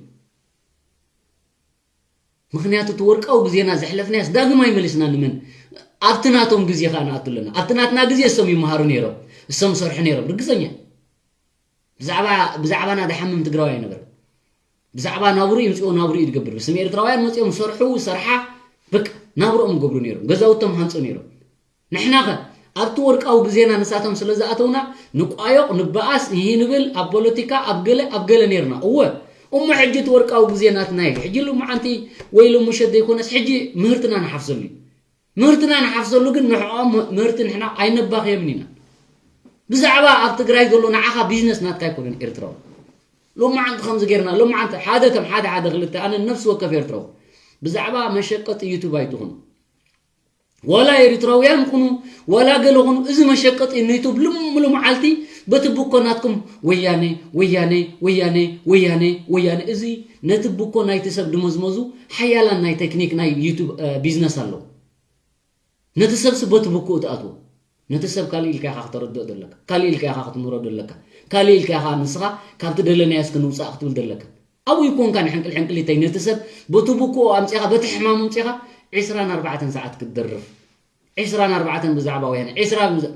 ምኽንያቱ እቲ ወርቃዊ ግዜና ዘሕለፍናዮስ ዳግም ኣይመልስና ንመን? ኣብቲ ናቶም ግዜ ኸኣ ንኣቱ ኣለና። ኣብቲ ናትና ግዜ እሶም ይመሃሩ ነይሮም፣ እሶም ይሰርሑ ነይሮም። ርግጸኛ። ብዛዕባ፣ ብዛዕባና ድሓምም ትግራዋይ ኣይነበረን። ብዛዕባ ናብርኡ ይምጽኡ፣ ናብርኡ ይገብር። ብስም ኤርትራውያን መጺኦም ሰርሑ፣ ሰርሓ፣ በቃ ናብርኦም ይገብሩ ነይሮም። ገዛውቶም ሃንጹ ነይሮም። ንሕናኸ ኣብቲ ወርቃዊ ግዜና ንሳቶም ስለ ዝኣተውና ንቋዮቕ፣ ንበኣስ፣ ይሂ ንብል ኣብ ፖለቲካ፣ ኣብ ገለ፣ ኣብ ገለ ነይርና። እወ፣ እሞ ሕጂ እቲ ወርቃዊ ግዜ ናትና እዩ። ሕጂ ሎማዓንቲ ወይ ሎምሸት ዘይኮነስ ሕጂ ምህርትና ንሓፍሰሉ እዩ። ምህርትና ንሓፍሰሉ ግን ንዕኦም ምህርቲ ንሕና ኣይነባኽየምን ኢና። ብዛዕባ ኣብ ትግራይ ዘሎ ንዓኻ ቢዝነስ ናትካ ኣይኮነን ኤርትራዊ። ሎማዓንቲ ከምዚ ጌርና፣ ሎማዓንቲ ሓደ ከም ሓደ ሓደ ክልተ ኣነ ነፍሲ ወከፍ ኤርትራዊ ብዛዕባ መሸቀጢ ዩቱብ ኣይትኹኑ። ዋላ ኤርትራውያን ኩኑ፣ ዋላ ገለ ኩኑ፣ እዚ መሸቀጢ ንዩቱብ ልሙሉ መዓልቲ በቲ ቡኮ ናትኩም ወያነ፣ ወያነ፣ ወያነ፣ ወያነ፣ ወያነ። እዚ ነቲ ቡኮ ናይቲ ሰብ ድመዝመዙ ሓያላን ናይ ቴክኒክ ናይ ዩቱብ፣ እ፣ ቢዝነስ ኣለዉ። ነቲ ሰብሲ በቲ ቡኮ ትኣትዎ። ነቲ ሰብ ካልእ ኢልካ ኢኻ ክተረድኦ ዘለካ። ካልእ ኢልካ ኢኻ ክትምህሮ ዘለካ። ካልእ ኢልካ ኢኻ ንስኻ ካብቲ ደለናዮ እስኪ ንውጻእ ክትብል ዘለካ። ኣብኡ ይኮንካ ንሕንቅል ሕንቅሊተይ ነቲ ሰብ በቲ ቡክኡ ኣምጺኻ፣ በቲ ሕማሙ ኣምጺኻ ዒስራን ኣርባዕተን ሰዓት ክትደርፍ። ዒስራን ኣርባዕተን ብዛዕባ ወያነ፣ ዒስራ ብዛ-፣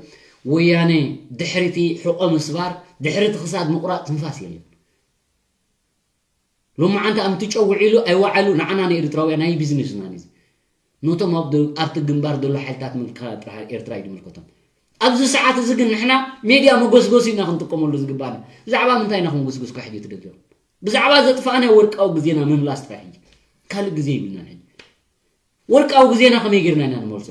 ወያነ ድሕሪቲ ሕቆ ምስባር፣ ድሕሪቲ ክሳድ ምቑራጽ ትንፋስ የለን። ሎማዓንቲ ኣምቲ ጨው ውዒሉ ኣይወዓሉ ንዓና ንኤርትራውያን ናይ ቢዝነስና ነዚ። ነቶም ኣብ ደ-፣ ኣብቲ ግንባር ዘሎ ሓይልታት ምክልኻል ጥራሕ ኤርትራ እዩ ዝምልከቶም። ኣብዚ ሰዓት እዚ ግን ንሕና ሜድያ መጎስጎሲ ኢና ክንጥቀመሉ ዝግባኣና። ብዛዕባ ምንታይ ኢና ክንጎስጎስ ካብ ሕጂ ትደልዮ? ብዛዕባ ዘጥፋእናዮ ወርቃዊ ግዜና ምምላስ ጥራሕ እዩ። ካልእ ግዜ የብልናን ሕጂ። ወርቃዊ ግዜና ከመይ ጌርና ኢና ንመልሶ?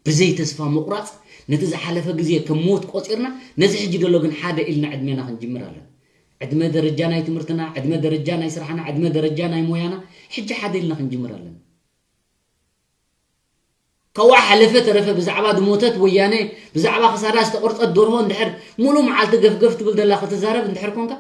ብዘይ ተስፋ ምቑራጽ ነቲ ዝሓለፈ ግዜ ከም ሞት ቆጺርና ነዚ ሕጂ ዘሎ ግን ሓደ ኢልና ዕድሜና ክንጅምር ኣለና። ዕድመ ደረጃ ናይ ትምህርትና፣ ዕድመ ደረጃ ናይ ስራሕና፣ ዕድመ ደረጃ ናይ ሞያና ሕጂ ሓደ ኢልና ክንጅምር ኣለና። ካብኡ ሓለፈ ተረፈ ብዛዕባ ዝሞተት ወያነ፣ ብዛዕባ ክሳዳ ዝተቖርጸት ደርሆ እንድሕር ሙሉእ መዓልቲ ገፍገፍ ትብል ዘላ ክትዛረብ እንድሕር ኮንካ፣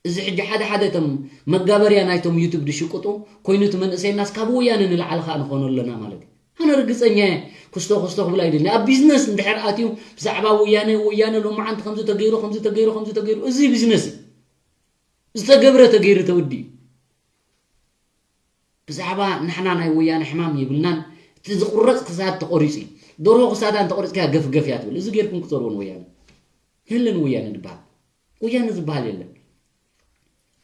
እዚ ሕጂ ሓደ ሓደ እቶም መጋበርያ ናይቶም ዩቱብ ዝሽቅጡ ኮይኑ እቲ መንእሰይናስ ካብ ወያነ ንላዕሊ ከኣ ንኾኖ ኣለና ማለት እዩ። ኣነ ርግጸኛ እየ። ክስቶ ክስቶ ክብል ኣይደልን። ኣብ ቢዝነስ እንድሕር ኣትዩ ብዛዕባ ወያነ፣ ወያነ ሎማዓንቲ ከምዚ ተገይሩ፣ ከምዚ ተገይሩ፣ ከምዚ ተገይሩ፣ እዚ ቢዝነስ እዩ። ዝተገብረ ተገይሩ ተወዲኡ። ብዛዕባ ንሕና ናይ ወያነ ሕማም የብልናን። እቲ ዝቑረጽ ክሳድ ተቖሪጹ እዩ። ደርሆ ክሳዳ እንተቖሪጽካያ ገፍገፍ እያ ትብል። እዚ ጌርኩም ክጸርዎ ንወያነ። የለን ወያነ ዝበሃል። ወያነ ዝበሃል የለን።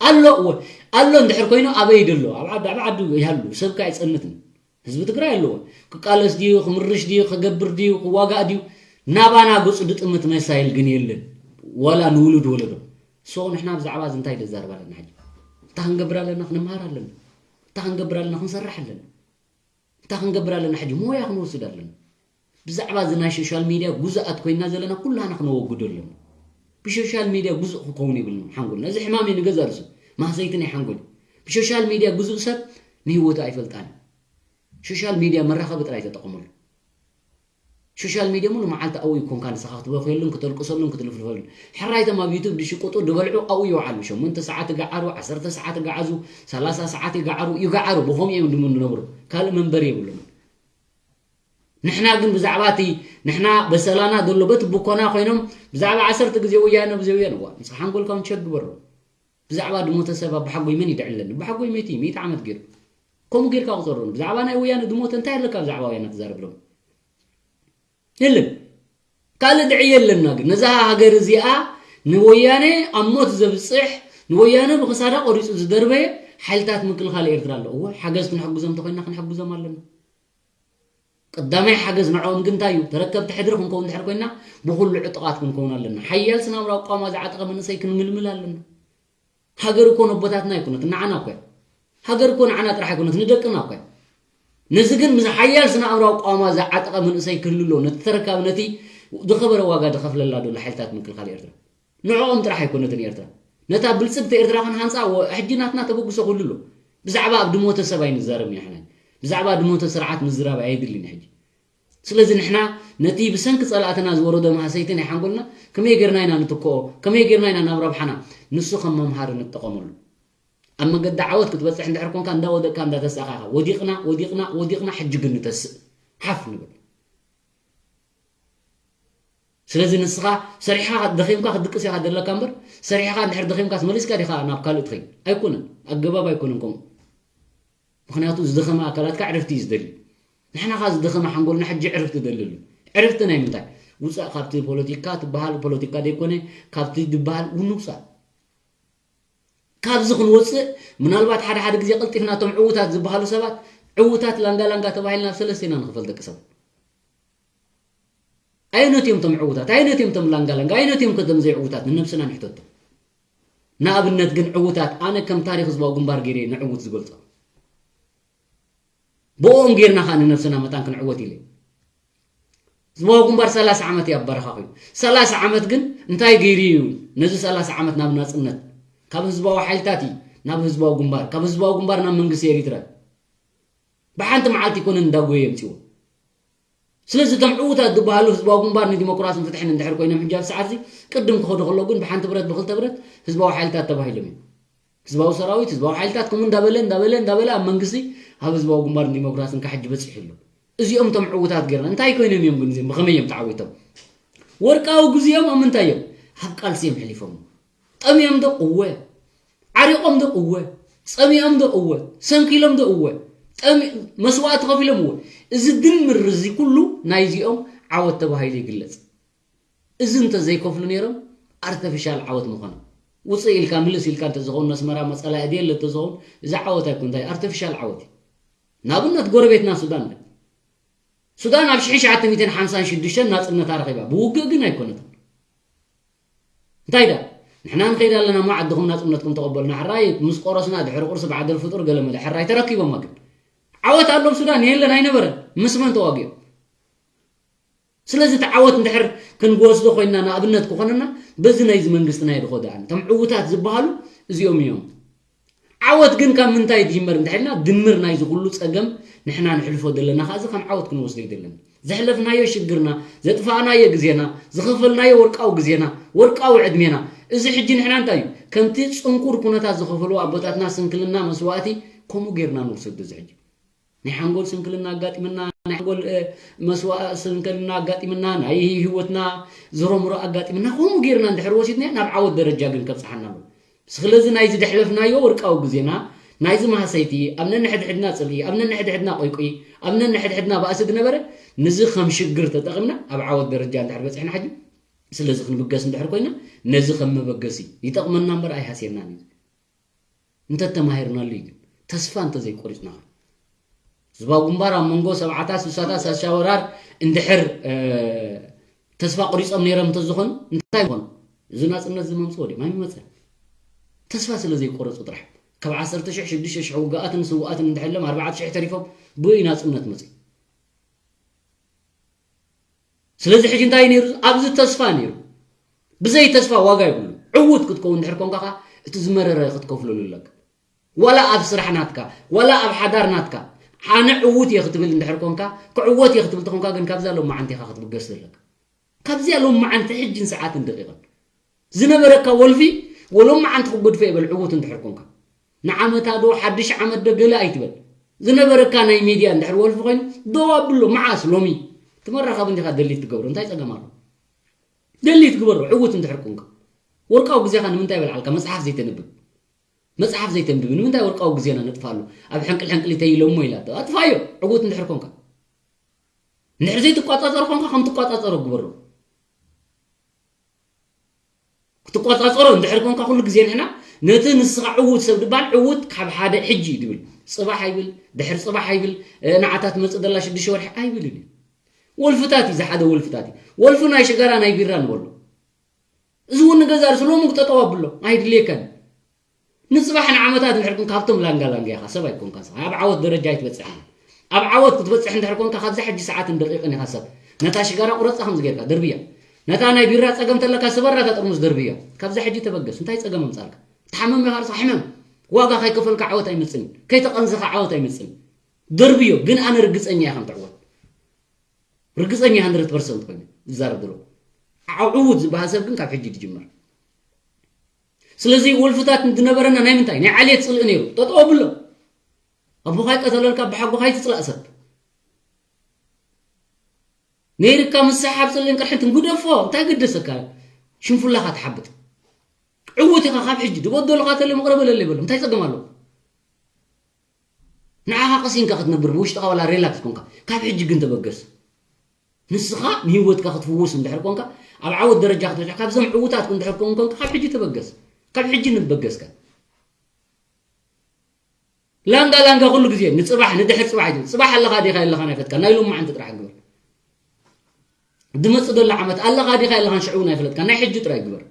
ኣሎ፣ እወ፣ ኣሎ እንድሕር ኮይኑ ኣበይ ደሎ? ኣብ ዓዲ፣ ኣብ ዓዱ ይሃሉ። ሰብካ ኣይጸንትን። ህዝቢ ትግራይ ኣለዎ። ክቃለስ ድዩ፣ ክምርሽ ድዩ፣ ክገብር ድዩ፣ ክዋጋእ ድዩ? ናባና ገጹ ድጥምት መሳይል ግን የለን። ዋላ ንውሉድ ወለዶ። ሶ ንሕና ብዛዕባ እዚ እንታይ ደዛርብ ኣለና ሕጂ? እንታይ ክንገብር ኣለና? ክንመሃር ኣለና። እንታይ ክንገብር ኣለና? ክንሰርሕ ኣለና። እንታይ ክንገብር ኣለና ሕጂ? ሞያ ክንወስድ ኣለና። ብዛዕባ እዚ ናይ ሶሻል ሚድያ ጉዙኣት ኮይና ዘለና ኩላና ክነወግዶ ኣለና። ብሶሻል ሚድያ ጉዙእ ክኸውን የብልና ሓንጎልና። እዚ ሕማም እዩ ንገዛ ርእሱ። ማህሰይቲ ናይ ሓንጎል እዩ። ብሶሻል ሚድያ ጉዙእ ሰብ ንህይወቱ ኣይፈልጣን እዩ። ሶሻል ሚድያ መራኸቢ ጥራይ ተጠቐመሉ። ሶሻል ሚድያ ሙሉ መዓልቲ ኣብኡ ይኮንካ ንስኻ ክትበኽየሉን ክተልቅሰሉን ክትልፍልፈሉን። ሕራይቶም ኣብ ዩቱብ ድሽቅጡ ድበልዑ ኣብኡ ይውዓሉ። ሸሞንተ ሰዓት ይገዓሩ፣ ዓሰርተ ሰዓት ይገዓዙ፣ ሰላሳ ሰዓት ይገዓሩ፣ ይገዓሩ። ብኸምኡ እዮም ድሙ ንነብሩ። ካልእ መንበሪ የብሉን። ንሕና ግን ብዛዕባ እቲ ንሕና በሰላና ዘሎ በት ብኮና ኮይኖም ብዛዕባ ዓሰርተ ግዜ ወያነ ብዘይ ወያነ እዋ ንስኻ ሓንጎልካ እውን ቸክ ግበሮ። ብዛዕባ ድሞተ ሰብ ኣባሓጎይ መን ይድዕለኒ? ኣባሓጎይ መይቲ ሚእቲ ዓመት ገይሩ። ከምኡ ጌርካ ቁጸሮም። ብዛዕባ ናይ ወያነ ድሞተ እንታይ ኣለካ ብዛዕባ ወያነ ትዛረብ ሎም? የለን። ካልእ ድዒ የለና ግን ነዛ ሃገር እዚኣ ንወያነ ኣብ ሞት ዘብጽሕ ንወያነ ብክሳዳ ቆሪጹ ዝደርበየ ሓይልታት ምክልኻል ኤርትራ ኣሎ። እወ ሓገዝ ክንሕግዞም እንተኮይና ክንሕግዞም ኣለና። ቀዳማይ ሓገዝ ንዕኦም ግን እንታይ እዩ? ተረከብቲ ሕድሪ ክንከውን እንድሕር ኮይና ብኩሉ ዕጡቓት ክንከውን ኣለና። ሓያል ስናምራዊ ቋማ ዝዓጠቐ መንእሰይ ክንምልምል ኣለና። ሃገር እኮ ነቦታትና ኣይኮነት፣ ንዓና እኮ እያ። ሃገር እኮ ንዓና ጥራሕ ኣይኮነት፣ ንደቅና እኮ እያ። ነዚ ግን ምስ ሓያል ስነ ኣእምራዊ ቋማ ዝዓጠቐ መንእሰይ ክህሉ ኣሎ። ነቲ ተረካቢ ነቲ ዝኸበረ ዋጋ ዝኸፍለላ ዘሎ ሓይልታት ምክልኻል ኤርትራ ንዕኦም ጥራሕ ኣይኮነትን ኤርትራ። ነታ ብልጽግቲ ኤርትራ ክንሃንጻ ወ- ሕጂ ናትና ተበግሶ ክህሉ ኣሎ። ብዛዕባ ኣብ ድሞተ ሰብ ኣይንዛረብ ንሕና። ብዛዕባ ድሞተ ስርዓት ምዝራብ ኣየድልን ሕጂ። ስለዚ ንሕና ነቲ ብሰንኪ ጸላእትና ዝወረዶ ማህሰይቲ ናይ ሓንጎልና ከመይ ጌርና ኢና ንትክኦ፣ ከመይ ጌርና ኢና ናብ ረብሓና፣ ንሱ ከም መምሃሪ ንጠቐመሉ። ኣብ መገዲ ዓወት ክትበጽሕ እንድሕር ኮንካ እንዳወደቅካ እንዳተሳእኻ ኢኻ። ወዲቕና፣ ወዲቕና፣ ወዲቕና፣ ሕጂ ግን ንተስእ። ሓፍ ንብል። ስለዚ ንስኻ ሰሪሕኻ ደኺምካ ክትድቅስ ኢኻ ዘለካ እምበር፣ ሰሪሕኻ እንድሕር ደኺምካስ መሊስካ ዲኻ ናብ ካልእ ትኸይድ? ኣይኮነን፣ ኣገባብ ኣይኮነን ከምኡ። ምኽንያቱ ዝደኸመ ኣካላትካ ዕረፍቲ እዩ ዝደሊ። ንሕና ኸኣ ዝደኸመ ሓንጎልና ሕጂ ዕረፍቲ ደሊ ኣሎ። ዕረፍቲ ናይ ምንታይ? ውጻእ ካብቲ ፖለቲካ ትበሃል ፖለቲካ ዘይኮነ፣ ካብቲ ዝበሃል እውን ውጻእ። ካብዚ ክንወጽእ ምናልባት ሓደ ሓደ ግዜ ቀልጢፍና እቶም ዕዉታት ዝበሃሉ ሰባት ዕዉታት ላንጋ ላንጋ ተባሂልና ኣብ ሰለስተ ኢና ንኽፈል ደቂ ሰባት። ኣየኖት እዮም እቶም ዕዉታት? ኣየኖት እዮም እቶም ላንጋ ላንጋ? ኣየኖት እዮም ከቶም ዘይዕዉታት? ንነብስና ንሕተቶ። ንኣብነት ግን ዕዉታት ኣነ ከም ታሪኽ ህዝባዊ ግንባር ገይረ እየ ንዕዉት ዝገልጾ። ብኦም ጌርና ኸኣ ንነብስና መታን ክንዕወት ኢለ። ህዝባዊ ግንባር ሰላሳ ዓመት እዩ ኣብ በረኻ ኮይኑ። ሰላሳ ዓመት ግን እንታይ ገይሩ እዩ ነዚ ሰላሳ ዓመት ናብ ናጽነት? ካብ ህዝባዊ ሓይልታት እዩ ናብ ህዝባዊ ግንባር፣ ካብ ህዝባዊ ግንባር ናብ መንግስቲ ኤሪትራ። ብሓንቲ መዓልቲ ይኮነን እንዳጎየ የምጽዎ። ስለዚ እቶም ዕዉታት ዝበሃሉ ህዝባዊ ግንባር ንዲሞክራስን ፍትሕን እንድሕር ኮይኖም ሕጂ ኣብ ሰዓት እዚ ቅድም ክኸዱ ከለዉ ግን ብሓንቲ ብረት ብክልተ ብረት ህዝባዊ ሓይልታት ተባሂሎም እዮም። ህዝባዊ ሰራዊት፣ ህዝባዊ ሓይልታት ከምኡ እንዳበለ እንዳበለ እንዳበለ ኣብ መንግስቲ ኣብ ህዝባዊ ግንባር ንዲሞክራስን ካብ ሕጂ በጺሑ ኣሎ። እዚኦም እቶም ዕዉታት ጌርና እንታይ ኮይኖም እዮም ግን እዚኦም ብኸመይ እዮም ተዓዊቶም? ወርቃዊ ግዜኦም ኣብ ምንታይ እዮም? ኣብ ቃልሲ እዮም ሕሊፎም። ጠሚዮም ዶ? እወ። ዓሪቖም ዶ? እወ። ጸሚኦም ዶ? እወ። ሰንኪሎም ዶ? እወ። ጠሚ- መስዋእቲ ከፊሎም? እወ። እዚ ድምር እዚ ኩሉ ናይዚኦም ዓወት ተባሂሉ ይግለጽ። እዚ እንተ ዘይከፍሉ ነይሮም ኣርተፊሻል ዓወት ምኾነ። ውፅእ ኢልካ ምልስ ኢልካ እንተዝኸውን ነስመራ መፀላ እድየለ እንተዝኸውን እዚ ዓወት ኣይኮን እንታይ ኣርተፊሻል ዓወት እዩ። ንኣብነት ጎረቤትና ሱዳን ደ ሱዳን ኣብ ሽሕን ትሽዓተ ሚእትን ሓምሳን ሽዱሽተን ናፅነታ ረኺባ ብውግእ ግን ኣይኮነትን። እንታይ ዳ ንሕና ንኸይድ ኣለና እሞ ዓድኹም ናፅነትኩም ተቐበሉና ሕራይ ምስ ቆረስና ድሕሪ ቁርሲ ብዓደል ፍጡር ገለመለ ሕራይ ተረኪቦማ ግን ዓወት ኣሎም ሱዳን የለን ኣይነበረን ምስ መን ተዋጊኦም ስለዚ እቲ ዓወት እንድሕር ክንወስዶ ኮይንና ንኣብነት ክኾነና በዚ ናይዚ መንግስቲ ናይ ድኾ ደኣን እቶም ዕዉታት ዝበሃሉ እዚኦም እዮም። ዓወት ግን ካብ ምንታይ ትጅመር እንተሒልና ድምር ናይዚ ኩሉ ፀገም ንሕና ንሕልፎ ዘለና ከዓ እዚ ከም ዓወት ክንወስዶ ይደለና። ዘሕለፍናዮ ሽግርና፣ ዘጥፋእናዮ ግዜና፣ ዝኸፈልናዮ ወርቃዊ ግዜና፣ ወርቃዊ ዕድሜና እዚ ሕጂ ንሕና እንታይ እዩ ከምቲ ፅንኩር ኩነታት ዝኸፈልዎ ኣቦታትና ስንክልና መስዋእቲ ከምኡ ጌርና ንወሰዶ እዚ ሕጂ ናይ ሓንጎል ስንክልና ኣጋጢምና ናይ ሓንጎል መስዋእ ስንክልና ኣጋጢምና ናይ ህይወትና ዝረምሮ ኣጋጢምና ከምኡ ጌርና እንድሕር ወሲድና ናብ ዓወት ደረጃ ግን ከብፅሓና ኣሎ ስለዚ ናይዚ ደሕለፍናዮ ወርቃዊ ግዜና ናይዚ ማህሰይቲ ኣብ ነንሕድሕድና ፅልኢ ኣብ ነንሕድሕድና ቆይቆይ ኣብ ነንሕድሕድና ባእሲ ዝነበረ ንዚ ከም ሽግር ተጠቂምና ኣብ ዓወት ደረጃ እንድሕር በፅሕና ሕጂ ስለዚ ክንብገስ እንድሕር ኮይና ነዚ ከም መበገሲ ይጠቕመና እምበር ኣይሃስየናን እዩ እንተተማሂርናሉ እዩ ግን ተስፋ እንተዘይቆሪፅና ህዝባዊ ግንባር ኣብ መንጎ ሰብዓታት ስሳታት ሳሻወራር እንድሕር ተስፋ ቆሪፆም ነይሮም እንተዝኾኑ እንታይ ይኾኑ እዚ ናፅነት ዝመምፅዎ ድም ኣይመፀን ተስፋ ስለ ዘይቆረፁ ጥራሕ ካብ ዓሰርተ ሽሕ ሽዱሽተ ሽሕ ውግኣትን ስውኣትን እንድሕሎም ኣርባዕተ ሽሕ ተሪፎም ብኡ ናፅነት መፅኡ ስለዚ ሕጂ እንታይ ነይሩ ኣብዚ ተስፋ ነይሩ ብዘይ ተስፋ ዋጋ ይብሉ ዕዉት ክትከውን ድሕር ኮንካ እቲ ዝመረረ ክትከፍለሉ ኣለካ ዋላ ኣብ ስራሕ ናትካ ዋላ ኣብ ሓዳር ናትካ ኣነ ዕዉት እየ ክትብል እንድሕር ኮንካ፣ ክዕወት እየ ክትብል ተኾንካ ግን ካብዛ ሎማዓንቲ ኢኻ ክትብገስ ዘለካ። ካብዚኣ ሎማዓንቲ ሕጅን ሰዓትን ደቂቕን ዝነበረካ ወልፊ ወሎማዓንቲ ክጉድፎ ይበል ዕዉት እንድሕር ኮንካ። ንዓመታ ዶ ሓድሽ ዓመት ዶ ገለ ኣይትበል። ዝነበረካ ናይ ሚድያ እንድሕር ወልፊ ኮይኑ ደው ኣብሎ። መዓስ? ሎሚ። እቲ መራኸቢ እንዲኻ ደሊት ትገብሮ እንታይ ጸገም ኣሎ? ደሊት ግበሮ ዕዉት እንድሕር ኮንካ። ወርቃዊ ግዜኻ ንምንታይ በልዓልካ መጽሓፍ ዘይተንብብ? መጽሓፍ ዘይተንብብ ንምንታይ ወርቃዊ ግዜና ነጥፋሉ? ኣብ ሕንቅል ሕንቅል ይተይለሞ ኢላ ኣጥፋዮ። ዕዉት እንድሕር ኮንካ። እንድሕር ዘይትቋጻጸሮ ኮንካ ከም ትቋጻጸሮ ግበሮ። ክትቋጻጸሮ እንድሕር ኮንካ ኩሉ ግዜ ንሕና ነቲ ንስኻ ዕዉት ሰብ ድባል ዕዉት ካብ ሓደ ሕጂ እዩ ድብል። ጽባሕ ኣይብል፣ ድሕር ጽባሕ ኣይብል፣ እ፣ ንዓታ ትመጽእ ደላ ሽዱሽተ ወርሒ ኣይብልን እዩ። ወልፍታት እዩ፣ ዝሓደ ወልፍታት እዩ። ወልፊ ናይ ሽጋራ ናይ ቢራ ንበሎ። እዚ እውን ንገዛ ርእሱ ሎሚ ክጠጠው ኣብሎ። ኣይድልየካን። ንጽባሕ ንዓመታት እንድሕር ግን ካብቶም ላንጋ ላንጋ ኢኻ፣ ሰብ ኣይኮንካን። ስኻ ኣብ ዓወት ደረጃ ኣይትበጽሕን። ኣብ ዓወት ክትበጽሕ እንድሕር ኮንካ ካብዛ ሕጂ ሰዓትን ደቂቕን ኢኻ ሰብ። ነታ ሽጋራ ቁረጻ ከምዚ ጌርካ ደርብያ። ነታ ናይ ቢራ ጸገም ተለካ ስበራ እታ ጥርሙዝ ደርብያ። ካብዛ ሕጂ ተበገስ። እንታይ ጸገም ኣምጻልካ? ትሓመም ኢኻ ርእስኻ ሕመም። ዋጋ ከይከፈልካ ዓወት ኣይመጽእን። ከይተቐንዘኻ ዓወት ኣይመጽእን። ደርብዮ፣ ግን ኣነ ርግጸኛ እየ ከም ትዕወት። ርግጸኛ ሃንድረድ ፐርሰንት ኮይነ ዝዛረብ ዘሎ። ዓው ዕዉት ዝበሃል ሰብ ግን ካብ ሕጂ ትጅምር። ስለዚ ወልፍታት ዝነበረና ናይ ምንታይ? ናይ ዓሌት ጽልኢ ነይሩ። ጠጠው ኣብሎ። ኣቦኻ ይቀተለልካ፣ ኣቦሓጎኻ ይትጽላእ ሰብ። ነይርካ ምሳሕ ኣብ ጽልእን ቅርሕንትን ግደፎ። እንታይ ገደሰካ? ሽንፉላኻ ትሓብጥ። ዕዉት ኢኻ ካብ ሕጂ። ዝበደሉኻ ተለ መቕረበለለ ይበሎም። እንታይ ጸገም ኣለዎ? ንዓኻ ቀሲንካ ክትነብር ብውሽጥኻ ዋላ ሪላክስ ኮንካ። ካብ ሕጂ ግን ተበገስ። ንስኻ ንህይወትካ ክትፍውስ እንድሕር ኮንካ፣ ኣብ ዓወት ደረጃ ክትበጽሕ፣ ካብዞም ዕዉታት እንድሕር ኮን-፣ ኮንካ፣ ካብ ሕጂ ተበገስ። ካብ ሕጂ ንበገስካ። ላንጋ ላንጋ ኩሉ ግዜ ንጽባሕ፣ ንድሕር ጽባሕ ኣይትብል። ጽባሕ ኣለኻ ዲኻ የለኻን ኣይፈለጥካን። ናይ ሎማዓንቲ ጥራሕ ግበር። ድመጽእ ዘሎ ዓመት ኣለኻ ዲኻ የለኻን ሽዑ እውን ኣይፈለጥካን። ናይ ሕጂ ጥራይ ግበር።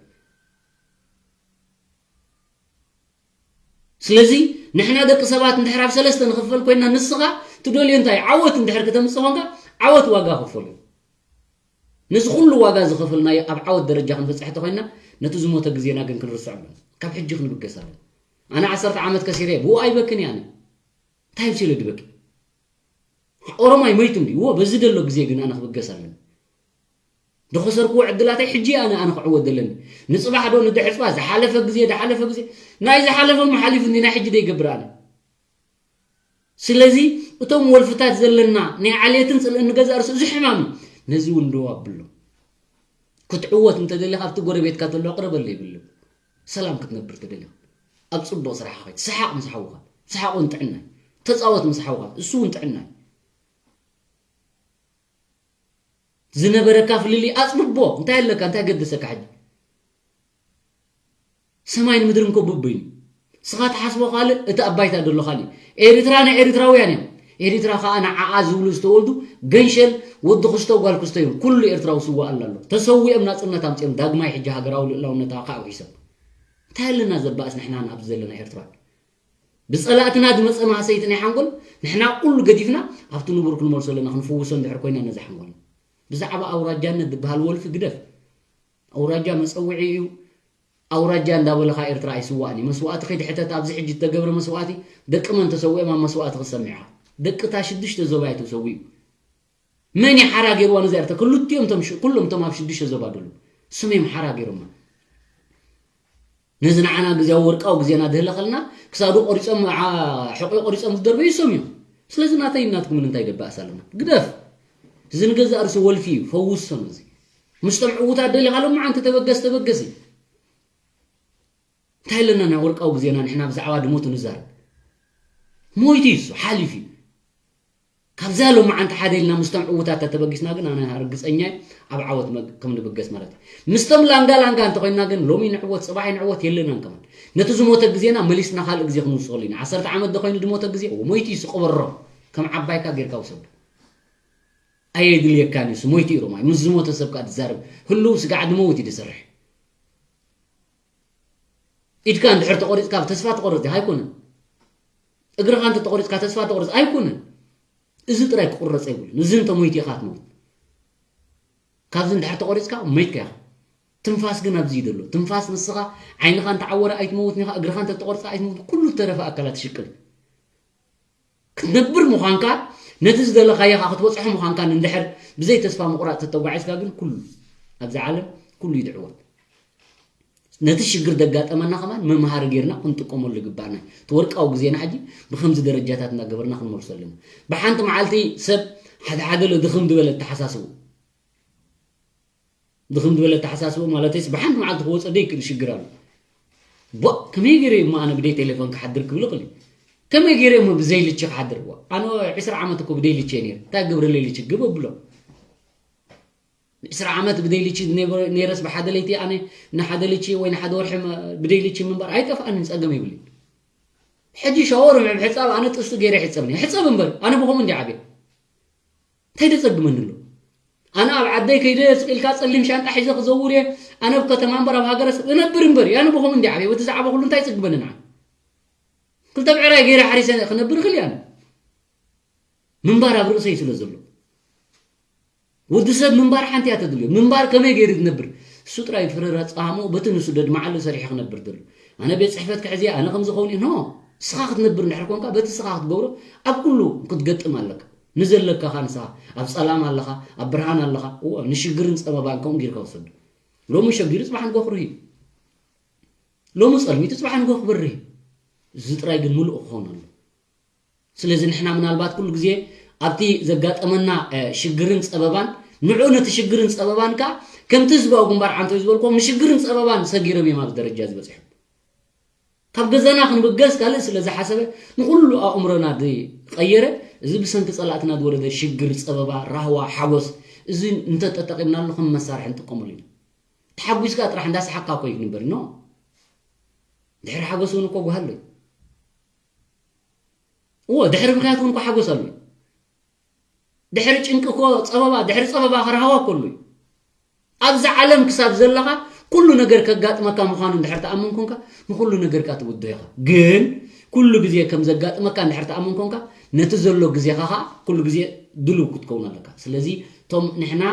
ስለዚ ንሕና ደቂ ሰባት እንድሕር ኣብ ሰለስተ ንኽፈል ኮይና፣ ንስኻ ትደልዮ እንታይ? ዓወት እንድሕር ክተምጽእ ኾንካ፣ ዓወት ዋጋ ክፈሉ። ነዚ ኩሉ ዋጋ ዝኸፈልናዮ ኣብ ዓወት ደረጃ ክንበጽሕ ተኾይና፣ ነቲ ዝሞተ ግዜና ግን ክንርስዖ ኣለና። ካብ ሕጂ ክንብገስ ኣለና። ኣነ ዓሰርተ ዓመት ከሲረ፣ ብኡ ኣይበክን እየ ኣነ። እንታይ ብሲለ ድበኪ? ኦሮማይ መይቱ እንዲ፣ እዎ፣ በዚ ደሎ ግዜ ግን ኣነ ክብገስ ኣለኒ። ዝኸሰርክዎ ዕድላተይ ሕጂ ኣነ፣ ኣነ ክዕወት ዘለኒ። ንጽባሕ ዶ ንድሕር ጽባሕ፣ ዝሓለፈ ግዜ፣ ዝሓለፈ ግዜ፣ ናይ ዝሓለፈ እሞ ሓሊፉ እንዲ፣ ናይ ሕጂ ዶ ይገብር ኣነ? ስለዚ እቶም ወልፍታት ዘለና ናይ ዓሌትን ጽልእን ንገዛእ ርእሱ እዚ ሕማም እዩ። ነዚ እውን ደው ኣብሎ። ክትዕወት እንተደሊኻ ኣብቲ ጎረቤትካ ዘሎ ቅረበለይ ይብል። ሰላም ክትነብር ተደሊኻ ኣብ ጽቡቕ ስራሕኻ ከይድ። ሰሓቕ ምስ ሓውኻ፣ ሰሓቕ እውን ጥዕና እዩ። ተጻወት ምስ ሓውኻ፣ እሱ እውን ጥዕና እዩ። ዝነበረካ ፍልልይ ኣጽብቦ። እንታይ ኣለካ? እንታይ ገደሰካ ሕጂ? ሰማይን ምድርን እኮ ቡቡይ እዩ። ንስኻ ትሓስቦ ካልእ፣ እቲ ኣብ ባይታ ዘሎ ካልእ እዩ። ኤርትራ ናይ ኤርትራውያን እዮም። ኤርትራ ኸኣ ንዓኣ ዝብሉ ዝተወልዱ ገንሸል፣ ወዲ ክስቶ፣ ጓል ክስቶ እዮም። ኩሉ ኤርትራዊ ስዋእ ኣላ ኣሎ። ተሰዊኦም ናጽነት ኣምጺኦም ዳግማይ ሕጂ ሃገራዊ ልኡላውነታ ከኣ ኣውሒሶም። እንታይ ኣለና ዘባእስ ንሕና ኣብዚ ዘለና ኤርትራ? ብጸላእትና ዝመጸ ማህሰይቲ ናይ ሓንጎል ንሕና ኩሉ ገዲፍና ኣብቲ ንቡር ክንመልሶ ኣለና፣ ክንፍውሶ እንድሕር ኮይና ነዚ ሓንጎልና። ብዛዕባ ኣውራጃነት ዝበሃል ወልፊ ግደፍ። ኣውራጃ መጸውዒ እዩ። ኣውራጃ እንዳበለኻ ኤርትራ ኣይስዋእን እዩ። መስዋእቲ ከይድሕተት ኣብዚ ሕጂ ዝተገብረ መስዋእቲ ደቂ መን ተሰዊኦም ኣብ መስዋእቲ ክትሰምዕ ኢኻ። ደቂ እታ ሽዱሽተ ዞባ እዩ ተሰዊኡ። መን እዩ ሓራ ገይርዋ ነዛ ኤርትራ? ክልቲኦም እቶም ሽ-፣ ኩሎም እቶም ኣብ ሽዱሽተ ዞባ ዘለዉ ስም እዮም ሓራ ገይሮማ። ነዚ ንዓና ግዜያዊ ወርቃዊ ግዜና ድህለኸልና ክሳዱ ቆሪጾም፣ ዓ-፣ ሕቆ ቆሪጾም ዝደርበዩ እሶም እዮም። ስለዚ ናተይ ናትኩምን እንታይ ደባእስ ኣለና? ግደፍ። እዚ ንገዛእ ርእሱ ወልፊ እዩ። ፈውሶም እዚ። ምስቶም ዕዉታት ደሊኻ ሎማዓንቲ ተበገስ፣ ተበገሲ። እንታይ ኣለና ናይ ወርቃዊ ግዜና ንሕና ብዛዕባ ድሞቱ ንዛረብ? ሞይቱ እዩ እሱ፣ ሓሊፉ እዩ። ካብዛ ሎማዓንቲ ሓደ ኢልና ምስቶም ዕዉታት ተተበጊስና ግን ኣነ ርግጸኛ እየ ኣብ ዓወት መግ-፣ ከም ንብገስ ማለት እዩ። ምስቶም ላንጋ ላንጋ እንተኾይንና ግን ሎሚ ንዕወት፣ ጽባሕ ንዕወት የለናን ከማን። ነቲ ዝሞተ ግዜና መሊስና ካልእ ግዜ ክንውስኸሉ ኢና። ዓሰርተ ዓመት ዶ ኮይኑ ዝሞተ ግዜ? እዎ፣ ሞይቱ እዩ እሱ፣ ቅበሮ። ከም ዓባይካ ጌርካ ውሰዶ። ኣየድልየካን እዩ እሱ፣ ሞይቱ እዩ ሮማይ። ምስ ዝሞተ ሰብ ከኣ ትዛረብ። ህሉው ስጋዕ ድመውት እዩ ዝሰርሕ። ኢድካ እንድሕር ተቆሪጽካ ተስፋ ትቆርጽ ዲኻ? ኣይኮነን። እግርኻ እንተ ተቆሪጽካ ተስፋ ትቆርጽ ኣይኮነን። እዚ ጥራይ ክቁረጽ የብሉን። እዚ እንተ ሞይቱ ኢኻ ትመውት። ካብዚ እንድሕር ተቆሪጽካ መይትካ ኢኻ። ትንፋስ ግን ኣብዚ እዩ ዘሎ። ትንፋስ ንስኻ ዓይንኻ እንተዓወረ ኣይትመውትን ኢኻ፣ እግርኻ እንተ ተቆርጽካ ኣይትመውትን፣ ኩሉ ዝተረፈ ኣካላት ትሽቅል። ክትነብር ምዃንካ፣ ነቲ ዝደለኻዮ ኸዓ ክትበጽሖ ምዃንካ እንድሕር ብዘይ ተስፋ ምቑራጽ ተተጓዒዝካ ግን ኩሉ ኣብዚ ዓለም ኩሉ እዩ ዝዕወት። ነቲ ሽግር ዘጋጠመና ከማን መምሃሪ ጌርና ክንጥቀመሉ ይግባና። እቲ ወርቃዊ ግዜና ሕጂ ብኸምዚ ደረጃታት እናገበርና ክንመልሶ ኣለና። ብሓንቲ መዓልቲ ሰብ ሓደ ሓደ ሎ ድኽም ዝበለ ኣተሓሳስቡ ድኽም ዝበለ ኣተሓሳስቡ ማለተይስ ብሓንቲ መዓልቲ ክወፀ ደይክእል ሽግር ኣሎ። ቦ ከመይ ገይረ እሞ ኣነ ብደይ ቴሌፎን ክሓድር ክብል ይኽእል እዩ። ከመይ ገይረ እሞ ብዘይ ልቺ ክሓድር? ዋ ኣነ ዒስራ ዓመት እኮ ብደይ ልቺ እየ ነይረ። እንታይ ገብረለይ ልቺ ግብ ኣብሎ። ዒስራ ዓመት ብደይ ልቺ ነይረ- ነይረስ ብሓደ ለይቲ ኣነ ንሓደ ልቺ ወይ ንሓደ ወርሒ መ- ብደይ ልቺ ምንባር ኣይጠፍኣንን፣ ፀገም የብልን። ሕጂ ሻወር ምሕፃብ ኣነ ጥስቲ ገይረ ይሕፀብ ነይረ። ይሕፀብ እምበር ኣነ ብኸምኡ እንዲ ዓብየ እንታይ ደፀግመኒ ኣሎ? ኣነ ኣብ ዓደይ ከይደ ስቕ ኢልካ ፀሊም ሻንጣ ሒዘ ክዘውር እየ። ኣነ ኣብ ከተማ እምበር ኣብ ሃገረ ሰብ እነብር እምበር እየ። ኣነ ብኸምኡ እንዲ ዓብየ በቲ ዝዓበኹሉ እንታይ ይፅግመኒ ንዓ? ክልተ ብዕራይ ገይረ ሓሪሰ ክነብር ይኽእል እየ ኣነ። ምንባር ኣብ ርእሰይ ስለ ዘሎ ወዲ ሰብ ምንባር ሓንቲ እያ ተድልዮ። ምንባር ከመይ ገይሩ ዝነብር እሱ ጥራይ ፍረ ረፃሞ በቲ ንሱ ደድማዓሉ ሰሪሑ ክነብር ደሎ። ኣነ ቤት ፅሕፈት ክሕዝ እየ፣ ኣነ ከም ዝኸውን እየ። ኖ፣ ንስኻ ክትነብር እንድሕር ኮንካ በቲ ንስኻ ክትገብሮ ኣብ ኩሉ ክትገጥም ኣለካ። ንዘለካ ኻ ንስኻ ኣብ ጸላም ኣለኻ፣ ኣብ ብርሃን ኣለኻ። እወ፣ ንሽግርን ጸበባን ከምኡ ጌርካ ውሰዶ። ሎሚ ሸጊሩ ጽባሕ ንግሆ ክርህ እዩ። ሎሚ ጸልሚቱ ጽባሕ ንግሆ ክበርህ እዩ። እዚ ጥራይ ግን ምሉእ ክኸውን ኣሎ። ስለዚ ንሕና ምናልባት ኩሉ ግዜ ኣብቲ ዘጋጠመና እ፣ ሽግርን ጸበባን ንዑ ነቲ ሽግርን ጸበባን ከኣ ከምቲ ህዝባዊ ግንባር ዓንተው ዝበልክዎም ንሽግርን ጸበባን ሰጊሮም እዮም ኣብዚ ደረጃ ዝበጽሑ። ካብ ገዛና ክንብገስ ካልእ ስለ ዝሓሰበ ንኹሉ ኣእምሮና ዝቐየረ እዚ ብሰንኪ ጸላእትና ዝወረደ ሽግር፣ ጸበባ፣ ራህዋ፣ ሓጎስ እዚ እንተተጠቒምናሉ ከም መሳርሒ ንጥቀመሉ ኢና። ተሓጒስካ ጥራሕ እንዳሰሓቅካ እኮ እዩ ክንበር ኖ ድሕሪ ሓጎስ እውን እኮ ጓሃሎ እዩ። እዎ ድሕሪ ምኽንያት እውን እኮ ሓጎስ ኣሎ እዩ። ድሕሪ ጭንቂ እኮ ጸበባ፣ ድሕሪ ጸበባ ራህዋ እኮ ኣሎ እዩ። ኣብዚ ዓለም ክሳብ ዘለኻ ኩሉ ነገር ከጋጥመካ ምዃኑ እንድሕር ተኣምን ኮንካ ንኹሉ ነገርካ ትውዶ ኢኻ። ግን ኩሉ ግዜ ከም ዘጋጥመካ እንድሕር ተኣምን ኮንካ ነቲ ዘሎ ግዜኻ ኸዓ ኩሉ ግዜ ድሉው ክትከውን ኣለካ። ስለዚ እቶም ንሕና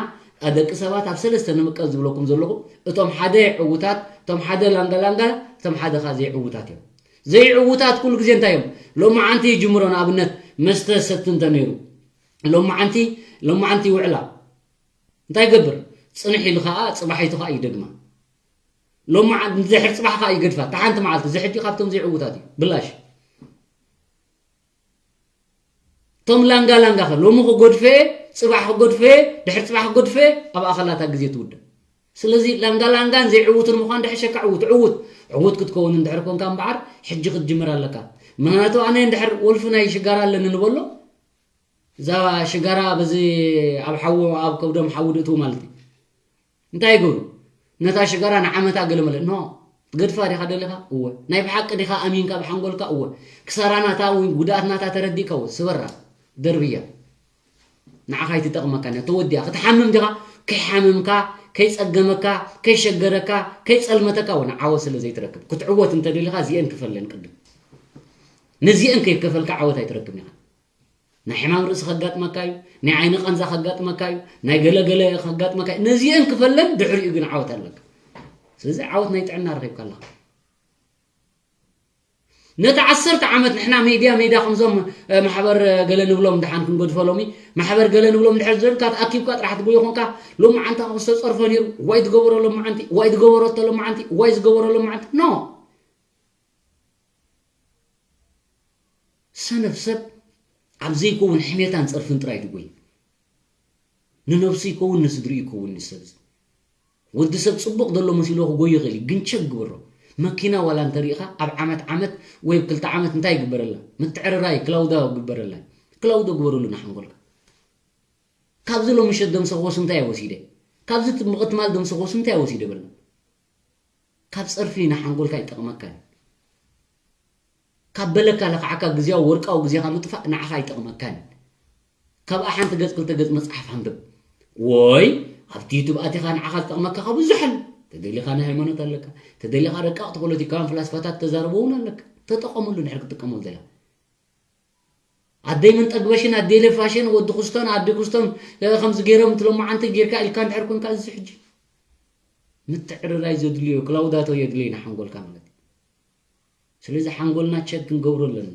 ደቂ ሰባት ኣብ ሰለስተ ንምቀል ዝብለኩም ዘለኹ እቶም ሓደ ዕውታት፣ እቶም ሓደ ላንጋላንጋ፣ እቶም ሓደ ኸዓ ዘይዕውታት እዮም። ዘይዕውታት ኩሉ ግዜ እንታይ እዮም? ሎማዓንቲ ይጅምሮ ንኣብነት መስተ ሰቲ እንተ ነይሩ ሎማዓንቲ ሎማዓንቲ ይውዕላ እንታይ ይገብር? ጽንሕ ኢሉ ኸዓ ጽባሒቱ ኸዓ ይደግማ። ሎማዓንቲ ድሕሪ ጽባሕ ኸዓ ይገድፋ። እታ ሓንቲ መዓልቲ እዚ ሕጂ ካብቶም ዘይዕውታት እዩ። ብላሽ። እቶም ላንጋ ላንጋ ከ ሎሚ ክጎድፈ፣ ጽባሕ ክጎድፈ፣ ድሕሪ ጽባሕ ክጎድፈ ኣብ ኣኸላታ ግዜ ትውደ። ስለዚ ላንጋ ላንጋን ዘይዕውትን ምዃን ድሕሸካ ዕውት ዕውት ዕውት ክትከውን እንድሕር ኮንካ እምበዓር ሕጂ ክትጅምር ኣለካ። ምኽንያቱ ኣነ እንድሕር ወልፊ ናይ ሽጋራ ኣለኒ ንበሎ እዛ ሽጋራ በዚ ኣብ ሓዊ ኣብ ከብዶም ሓዊ ድእትው ማለት እዩ። እንታይ ይገብሩ? ነታ ሽጋራ ንዓመታ ገለመለ ኖ ትገድፋ ዲኻ ደሊኻ? እወ። ናይ ብሓቂ ዲኻ ኣሚንካ ብሓንጎልካ? እወ። ክሳራናታ ወይ ጉድኣትናታ ተረዲእካ? እወ። ስበራ ደርብያ። ንዓኻ ኣይትጠቕመካን እያ። ተወዲኣ ክትሓምም ዲኻ? ከይሓመምካ፣ ከይጸገመካ፣ ከይሸገረካ፣ ከይጸልመተካ እወ ንዓወት ስለ ዘይትረክብ። ክትዕወት እንተደሊኻ እዚኤን ክፈለን ቅድም። ነዚኤን ከይከፈልካ ዓወት ኣይትረክብን ኢኻ። ናይ ሕማም ርእሲ ከጋጥመካ እዩ፣ ናይ ዓይኒ ቃንዛ ከጋጥመካ እዩ፣ ናይ ገለ ገለ ከጋጥመካ እዩ። ነዚኤን ክፈለን ድሕሪኡ ግን ዓወት ኣለካ። ስለዚ ዓወት ናይ ጥዕና ረኺብካ ኣለኻ። ነቲ ዓሰርተ ዓመት ንሕና ሜድያ ሜድያ ከምዞም እ፣ ማሕበር እ፣ ገለ ንብሎም ድሓን ክንገድፎ ሎሚ ማሕበር ገለ ንብሎም ድሕር ዘልካ ተኣኪብካ ጥራሕ ትጎዮ ኮንካ ሎሚ ዓንታ ዝተፀርፎ ነይሩ ዋይ ዝገበሮ ሎሚ ዓንቲ ዋይ ዝገበረቶ ሎሚ ዓንቲ ዋይ ዝገበሮ ሎሚ ዓንቲ ኖ ሰነፍ ሰብ ኣብ ዘይከውን ሕሜታን ጸርፍን ጥራይ ድጎይ። ንነብሱ ይከውን ንስድሪ ይከውን ንሰብ። ወዲ ሰብ ጽቡቕ ዘሎ መሲሎ ክጎይ ይኽእል እዩ፣ ግን ቸክ ግበሮ። መኪና ዋላ እንተሪእኻ ኣብ ዓመት ዓመት ወይ ኣብ ክልተ ዓመት እንታይ ይግበረላ? ምትዕርራይ ክላውዳ ግበረላ። ክላውዶ ግበረሉ ንሓንጎልካ። ካብዚ ሎሚ ምሸት ደምሰኽዎ ስንታይ ወሲደ? ካብዚ ምቕትማል ደምሰኽዎ ስንታይ ወሲደ በልና? ካብ ጸርፊ ንሓንጎልካ ይጠቕመካ እዩ። ካብ በለካ ለኽዓካ ግዜያዊ ወርቃዊ ግዜኻ ምጥፋእ ንዓኻ ኣይጠቕመካን። ካብኣ ሓንቲ ገጽ ክልተ ገጽ መጽሓፍ ኣንብብ። ወይ ኣብቲ ዩቱብ ኣቲኻ ንዓኻ ዝጠቕመካ ካብ ብዙሕ ኣሎ። ተደሊኻ ናይ ሃይማኖት ኣለካ፣ ተደሊኻ ረቃቕቲ ፖለቲካውያን ፍላስፋታት ተዛረቦ እውን ኣለካ። ተጠቐመሉ እንድሕር ክትጥቀመሉ ደላ። ኣደይ ምን ጠግበሽን ኣደይ ለፋሽን ወዲ ኩስቶን ኣዲ ኩስቶን እ፣ ከምዚ ገይሮም ትሎማዓንቲ ጌርካ ኢልካ እንድሕር ኮንካ እዚ ሕጂ ምትዕርራይ ዘድልዮ ክላውዳቶ የድልዮ ንሓንጎልካ ማለት እዩ። ስለዚ ሓንጎልና ቸክ ክንገብሮ ኣለና።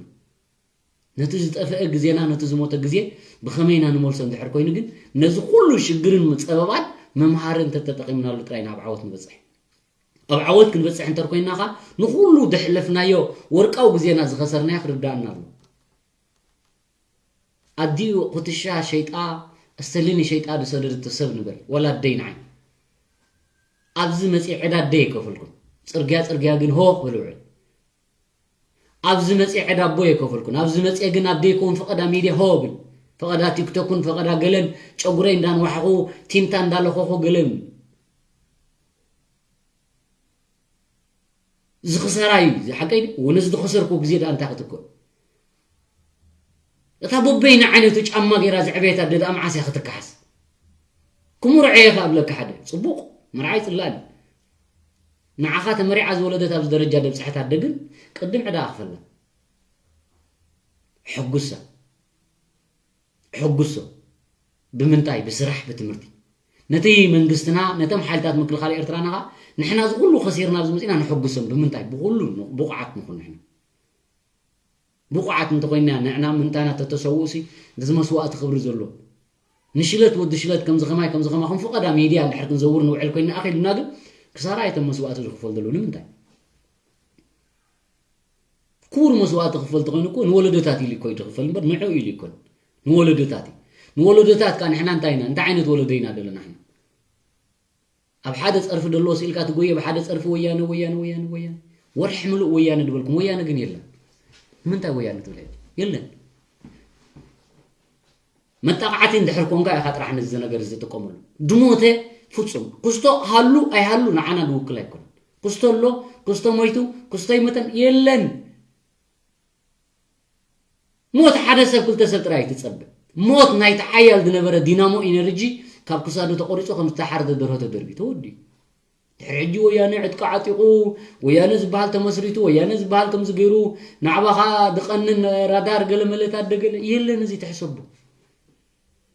ነቲ ዝጠፍአ ግዜና፣ ነቲ ዝሞተ ግዜ ብኸመይ ኢና ንመልሶ እንድሕር ኮይኑ ግን፣ ነዚ ኩሉ ሽግርን ጸበባን መምሃሪ እንተተጠቒምናሉ ጥራይ ኢና ኣብ ዓወት ንበጽሕ። ኣብ ዓወት ክንበጽሕ እንተር ኮይንና ኸኣ፣ ንኹሉ ዘሕለፍናዮ ወርቃዊ ግዜና ዝኸሰርናዮ ክርድኣና ኣለዎ። ኣዲኡ ኩትሻ ሸይጣ፣ ኣስተሊኒ ሸይጣ ዝሰደደቶ ሰብ ንበል፣ ወላ ኣደይ ንዓይ። ኣብዚ መጺአ ዕዳ ኣደይ ኣይከፈልኩን። ጽርግያ ጽርግያ ግን ሆ ክብል ውዕል። ኣብዚ መጺአ ዕዳ ኣቦይ ኣይከፈልኩን። ኣብዚ መጺአ ግን ኣደይ ከውን ፈቐዳ ሚድያ ሆ ብል። ፈቐዳ ቲክቶክን ፈቐዳ ገለን ጨጉረይ እንዳንዋሕኹ ቲንታ እንዳለኸኹ ገለን። እዚ ክሳራ እዩ፣ እዚ ሓቀይ እዩ። ወነዚ ዝኸሰርኩ ግዜ ደኣ እንታይ ክትኮን? እታ በበይና ዓይነቱ ጫማ ገይራ ዝዕበየት ኣደ ደኣ መዓስ እያ ክትከሓስ? ክምርዖ እየ ከኣ እብለካ ሓደ። ጽቡቕ፣ መርዓ ይጽላል። ንዓኻ ተመሪዓ ዝወለደት ኣብዚ ደረጃ ደብጽሐት ኣደ ግን ቅድም ዕዳኣ ክፈላ። ሕጉሳ። ሕጉሶ። ብምንታይ? ብስራሕ፣ ብትምህርቲ። ነቲ መንግስትና፣ ነቶም ሓይልታት ምክልኻል ኤርትራና ኸኣ ንሕና እዚ ኩሉ ከሲርና ኣብዚ መጺና ንሕጉሶም። ብምንታይ? ብኹሉ ብቑዓት ንኹን ንሕና። ብቑዓት እንተኾይንና ንዕና ምንታና ተተሰውኡሲ ነዚ መስዋእቲ ክብሪ ዘለዎ። ንሽለት ወዲ ሽለት ከምዚ ኸማይ ከምዚ ኸማኹም ፈቐዳ ሚድያ እንድሕር ክንዘውር ንውዕል ኮይንና ኣኺሉና ግን ክሳራ እቶም መስዋእቲ ዝኽፈል ዘለዉ ንምንታይ? ክቡር መስዋእቲ ክፈል ተኾይኑ እኮ ንወለዶታት ኢሉ እኮ እዩ ዝኽፈል እምበር ንዕኡ ኢሉ ይኮን። ንወለዶታት እዩ። ንወለዶታት ከኣ ንሕና እንታይ ኢና? እንታይ ዓይነት ወለዶ ኢና ደለና ንሕና? ኣብ ሓደ ጸርፊ ደሎ ስኢልካ ትጎየ፣ ብሓደ ጸርፊ ወያነ፣ ወያነ፣ ወያነ፣ ወያነ። ወርሒ ምሉእ ወያነ ድበልኩም፣ ወያነ ግን የለን። ንምንታይ ወያነ ትብል? የለን። መጣቕዓቲ እንድሕር ኮንካ ኢኻ ጥራሕ ነዚ ነገር እዚ ትጥቀመሉ። ድሞተ ፍጹም። ክስቶ ሃሉ ኣይሃሉ ንዓና ዝውክል ኣይኮነን። ክስቶ ኣሎ፣ ክስቶ ሞይቱ፣ ክስቶ ይመተን የለን። ሞት ሓደ ሰብ ክልተ ሰብ ጥራይ ትጸበ። ሞት ናይቲ ሓያል ዝነበረ ዲናሞ ኢነርጂ ካብ ክሳዱ ተቆሪጹ ከም ዝተሓረደ ደርሆ ተደርቢ ተወዲኡ። ድሕሪ ሕጂ ወያነ ዕጥቂ ዓጢቑ፣ ወያነ ዝበሃል ተመስሪቱ፣ ወያነ ዝበሃል ከምዚ ገይሩ፣ ናዕባኻ ድቐንን ራዳር ገለመለ ታደገለ የለን። እዚ ትሕሰቡ።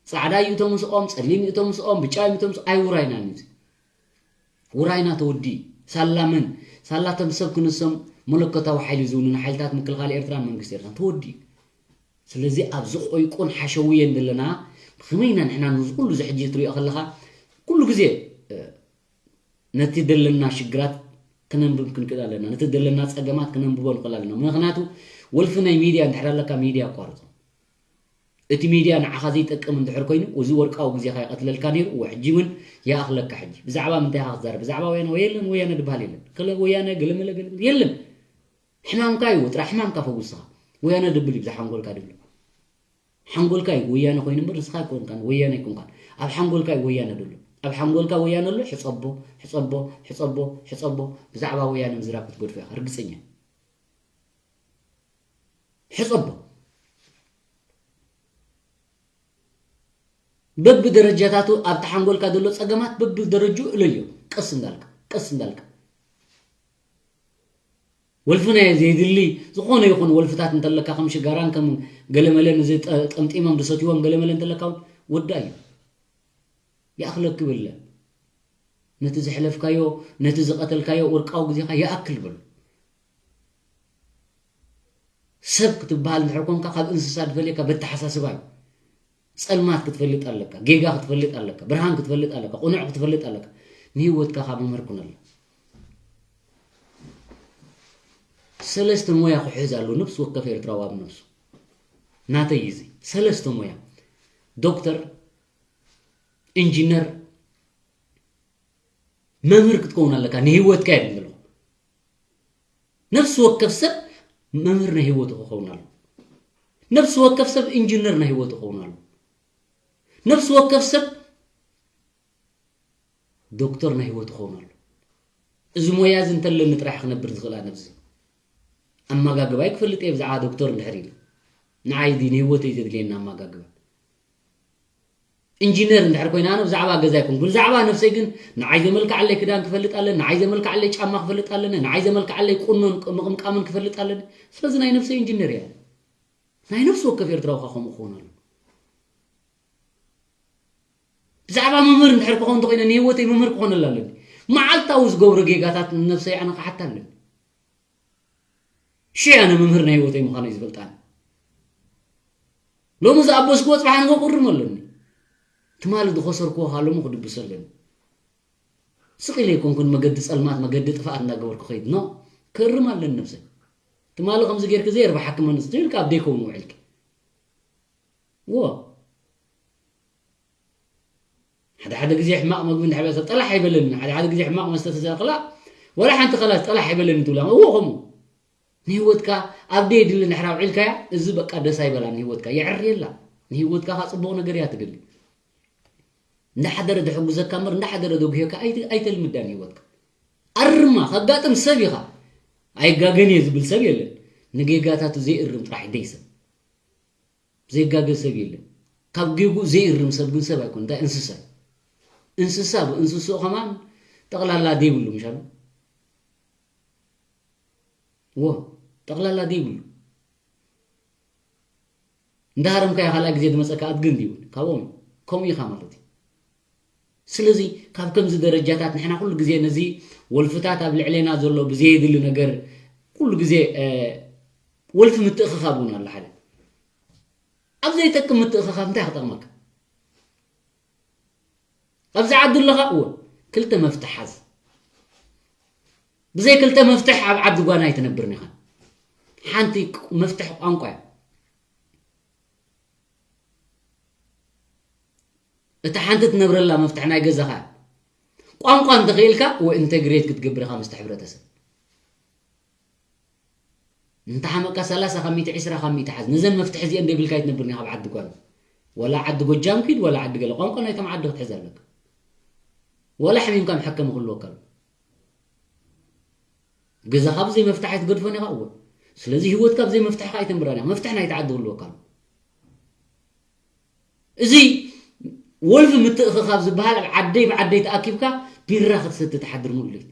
ጻዕዳ እዩ እቶም ምስኦም፣ ጸሊም እዩ እቶም ምስኦም፣ ብጫ እዩ እቶም ምስኦም፣ ኣይውራይናን እዩ እዚ። ውራይና ተወዲ። ሳላ መን? ሳላ እቶም ሰብ ክንሶም መለኮታዊ ሓይሊ ዝውንን ሓይልታት ምክልኻል ኤርትራን መንግስቲ ኤርትራን ተወዲ። ስለዚ ኣብዚ ቆይቁን ሓሸውየን ዘለና ብኸመይ ኢና ንሕና ነዚ ኩሉ እዚ ሕጂ ትሪኦ ከለኻ ኩሉ ግዜ፣ እ፣ ነቲ ዘለና ሽግራት ክነንብብ ክንክእል ኣለና። ነቲ ዘለና ጸገማት ክነንብቦ ንኽእል ኣለና። ምኽንያቱ ወልፊ ናይ ሚድያ እንድሕር ኣለካ ሚድያ ኣቋርጾ። እቲ ሚድያ ንዓኻ ዘይጠቅም እንድሕር ኮይኑ፣ እዚ ወርቃዊ ግዜኻ ይቐትለልካ ነይሩ፣ እወ፣ ሕጂ እውን ይኣኽለካ። ሕጂ ብዛዕባ ምንታይ ኢኻ ክትዛረብ? ብዛዕባ ወያነ ወይ የለን፣ ወያነ ድበሃል የለን። ከለ ወያነ ገለመለ ገለመለ የለን። ሕማምካ እዩ፣ ጥራሕ ሕማምካ ፈውስኻ። ወያነ ድብል እዩ፣ ብዛ ሓንጎልካ ድብል። ሓንጎልካ እዩ ወያነ ኮይኑ እምበር፣ ንስኻ ኣይኮንካን፣ ወያነ ኣይኮንካን። ኣብ ሓንጎልካ እዩ ወያነ ድሎ። ኣብ ሓንጎልካ ወያነ ኣሎ፣ ሕጸቦ፣ ሕጸቦ፣ ሕጸቦ፣ ሕጸቦ። ብዛዕባ ወያነ ምዝራብ ክትገድፎ ኢኻ፣ ርግጸኛ። ሕጸቦ። በብደረጃታቱ ኣብቲ ሓንጎልካ ዘሎ ጸገማት በብደረጅኡ እለዮ። ቀስ እንዳልካ፣ ቀስ እንዳልካ። ወልፊ ናይ ዘይድሊ ዝኾነ ይኹን ወልፍታት እንተለካ፣ ከም ሽጋራን ከም ገለመለን እዚ ጠ-፣ ጠምጢሞም ዝሰትይዎም ገለመለ እንተለካ እውን ወዳ እዩ። ይኣኽለኪ በለ። ነቲ ዘሕለፍካዮ፣ ነቲ ዝቐተልካዮ ወርቃዊ ግዜኻ ይኣክል በሎ። ሰብ ክትበሃል እንድሕር ኮንካ፣ ካብ እንስሳ ዝፈልየካ በተሓሳስባ እዩ። ጸልማት ክትፈልጥ ኣለካ፣ ጌጋ ክትፈልጥ ኣለካ፣ ብርሃን ክትፈልጥ ኣለካ፣ ቅኑዕ ክትፈልጥ ኣለካ። ንህይወትካ ካብ መምህር ኩነላ። ሰለስተ ሞያ ክሕዝ ኣለዎ ነፍሲ ወከፍ ኤርትራዊ ኣብ ነፍሱ። ናተይ እዩ እዚ። ሰለስተ ሞያ። ዶክተር፣ ኢንጂነር፣ መምህር ክትከውን ኣለካ። ንህይወትካ እየ ዝብል ዘለኹ። ነፍሲ ወከፍ ሰብ መምህር ናይ ህይወቱ ክኸውን ኣሎ። ነፍሲ ወከፍ ሰብ ኢንጂነር ናይ ህይወቱ ክኸውን ኣሎ። ነፍሲ ወከፍ ሰብ ዶክተር ናይ ህይወቱ ክኸውን ኣሎ። እዚ ሞያ እዚ እንተለኒ ጥራሕ ክነብር ዝኽእል ኣነ ኣብዚ። ኣመጋግባይ ክፈልጥ እየ ብዛዕባ ዶክተር እንድሕር ኢለ። ንዓይ እዚ ንህይወተይ ዘድልየኒ ኣመጋግባ። ኢንጂነር እንድሕር ኮይነ ኣነ ብዛዕባ ገዛ ኣይኮንኩን። ብዛዕባ ነፍሰይ ግን ንዓይ ዘመልክዓለይ ክዳን ክፈልጥ ኣለኒ፣ ንዓይ ዘመልክዓለይ ጫማ ክፈልጥ ኣለኒ፣ ንዓይ ዘመልክዓለይ ቁኖን ምቕምቃምን ክፈልጥ ኣለኒ። ስለዚ ናይ ነፍሰይ ኢንጂነር እየ። ናይ ነፍሲ ወከፍ ኤርትራዊ ከኣ ከምኡ ክኸውን ኣለዎ። ብዛዕባ መምህር እንድሕር ክኸውን እንተኾይነ ንህይወተይ መምህር ክኾነላ ኣለኒ። መዓልታዊ ዝገብሮ ጌጋታት ንነፍሰይ ኣነ ክሓታ ኣለኒ። ሽዑ ኣነ መምህር ናይ ህይወተይ ምዃነይ ዝፈልጥ ኣነ። ሎሚ ዝኣበስክዎ ጽባሕ ንጎ ክእርም ኣለኒ። ትማሊ ዝኸሰርክዎ ከዓ ሎሚ ክድብስ ኣለኒ። ስቕ ኢለ ኣይኮንኩን መገዲ ጸልማት፣ መገዲ ጥፍኣት እንዳገበርኩ ከይድ። ኖ፣ ክእርም ኣለኒ ነብሰይ። ትማሊ ከምዚ ጌርኪ ዘየርባሓኪ መንእሰይ ኢልካ ኣብ ደይከውን ውዒልኪ። ዎ። ሓደ ሓደ ግዜ ሕማቕ መግቢ እንድሕር በልካ ጠላሕ ኣይበለኒ። ሓደ ሓደ ግዜ ሕማቕ መስተ ተዘርክላ፣ ወላ ሓንቲ ከላስ ጠላሕ ኣይበለኒ ትብላ። እዎ ከምኡ። ንህይወትካ ኣብ ደየድሊ እንድሕር ኣውዒልካያ፣ እዚ በቃ ደስ ኣይበላን ንህይወትካ። የዕርየላ። ንህይወትካ ከኣ ጽቡቕ ነገር እያ ትደሊ። እንዳሓደረ ዘሕጉዘካ እምበር እንዳሓደረ ዘጉህየካ ኣይት-፣ ኣይተልምዳ ንህይወትካ። ኣርማ፣ ከጋጥም ሰብ ኢኻ። ኣይጋገን እየ ዝብል ሰብ የለን። ንጌጋታቱ ዘይእርም ጥራሕ ይደይ ሰብ። ዘይጋገ ሰብ የለን። ካብ ጌጉ ዘይእርም ሰብ ግን ሰብ ኣይኮን። እንታይ እንስሳ እዩ። እንስሳ ብእንስስኡ ከማን ጠቕላላ ደይብሉ ምሻሉ። ዎ፣ ጠቕላላ ደይብሉ። እንዳሃረምካዮ ካልኣይ ግዜ ዝመጸካ ኣድጊ እንድዩ። ካብኦም ከምኡ ኢኻ ማለት እዩ። ስለዚ ካብ ከምዚ ደረጃታት ንሕና ኩሉ ግዜ ነዚ ወልፍታት ኣብ ልዕሌና ዘሎ ብዘየድሊ ነገር ኩሉ ግዜ፣ እ፣ ወልፊ ምትእኽኻብ እውን ኣሎ ሓደ። ኣብ ዘይጠቅም ምትእኽኻብ እንታይ ክጠቕመካ? ኣብዚ ዓዲ ኣለኻ? እወ። ክልተ መፍትሕ ሓዝ። ብዘይ ክልተ መፍትሕ ኣብ ዓዲ ጓና ኣይትነብርን ኢኻ። ሓንቲ ቅ-፣ መፍትሕ ቋንቋ እያ። እታ ሓንቲ ትነብረላ መፍትሕ ናይ ገዛኻ እያ። ቋንቋ እንተኽኢልካ፣ እወ፣ ኢንተግሬት ክትገብር ኢኻ ምስቲ ሕብረተሰብ። እንተ ሓመቕካ ሰላሳ ካብ ሚእቲ፣ ዕስራ ካብ ሚእቲ ሓዝ። ነዘን መፍትሒ እዚአን ደይብልካ ኣይትነብርን ኢኻ ኣብ ዓዲ ጓና። ወላ ዓዲ ጎጃም ኪድ፣ ወላ ዓዲ ገለ። ቋንቋ ናይቶም ዓዲ ክትሕዝ ኣለካ። ወላ ሕሚምካ መሐከሚ ክህልወካ ኣሎ። ገዛኻ ብዘይ መፍትሕ ኣይትገድፎን ኢኻ። እወ። ስለዚ ህይወትካ ብዘይ መፍትሕካ ኣይተንብራን ኢኻ። መፍትሕ ናይቲ ዓዲ ክህልወካ ኣሎ። እዚ ወልፊ ምትእኽኻብ ዝበሃል ኣብ ዓደይ ብዓደይ ተኣኪብካ ቢራ ክትሰቲ ትሓድር ሙሉ ለይቲ።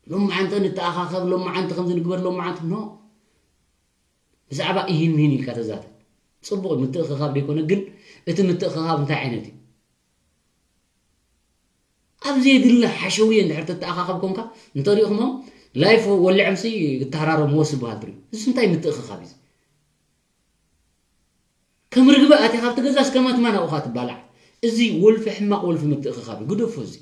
ሎማዓንቲ ንተኣኻኸብ፣ ሎማዓንቲ ከምዚ ንግበር፣ ሎማዓንቲ ኖ። ብዛዕባ ኢሂን ምሂን ኢልካ ተዛተ። ጽቡቕ ምትእኽኻብ ደይኮነ፣ ግን እቲ ምትእኽኻብ እንታይ ዓይነት እዩ? ኣብ ዘየድሊ ሓሸውየ እንድሕር ተተኣኻኸብ ኮንካ፣ እንተሪእኹሞ ላይፍ ወሊዖምሲ ይተሃራረምዎ ዝበሃል ትርኢ። እዚ እንታይ ምትእኽኻብ እዩ? ከም ርግበ ኣቲኻ ኣብቲ ገዛስ ከም ኣትማን ኣብኡኻ ትባላዕ። እዚ ወልፊ፣ ሕማቕ ወልፊ ምትእኽኻብ እዩ። ግደፎ እዚ።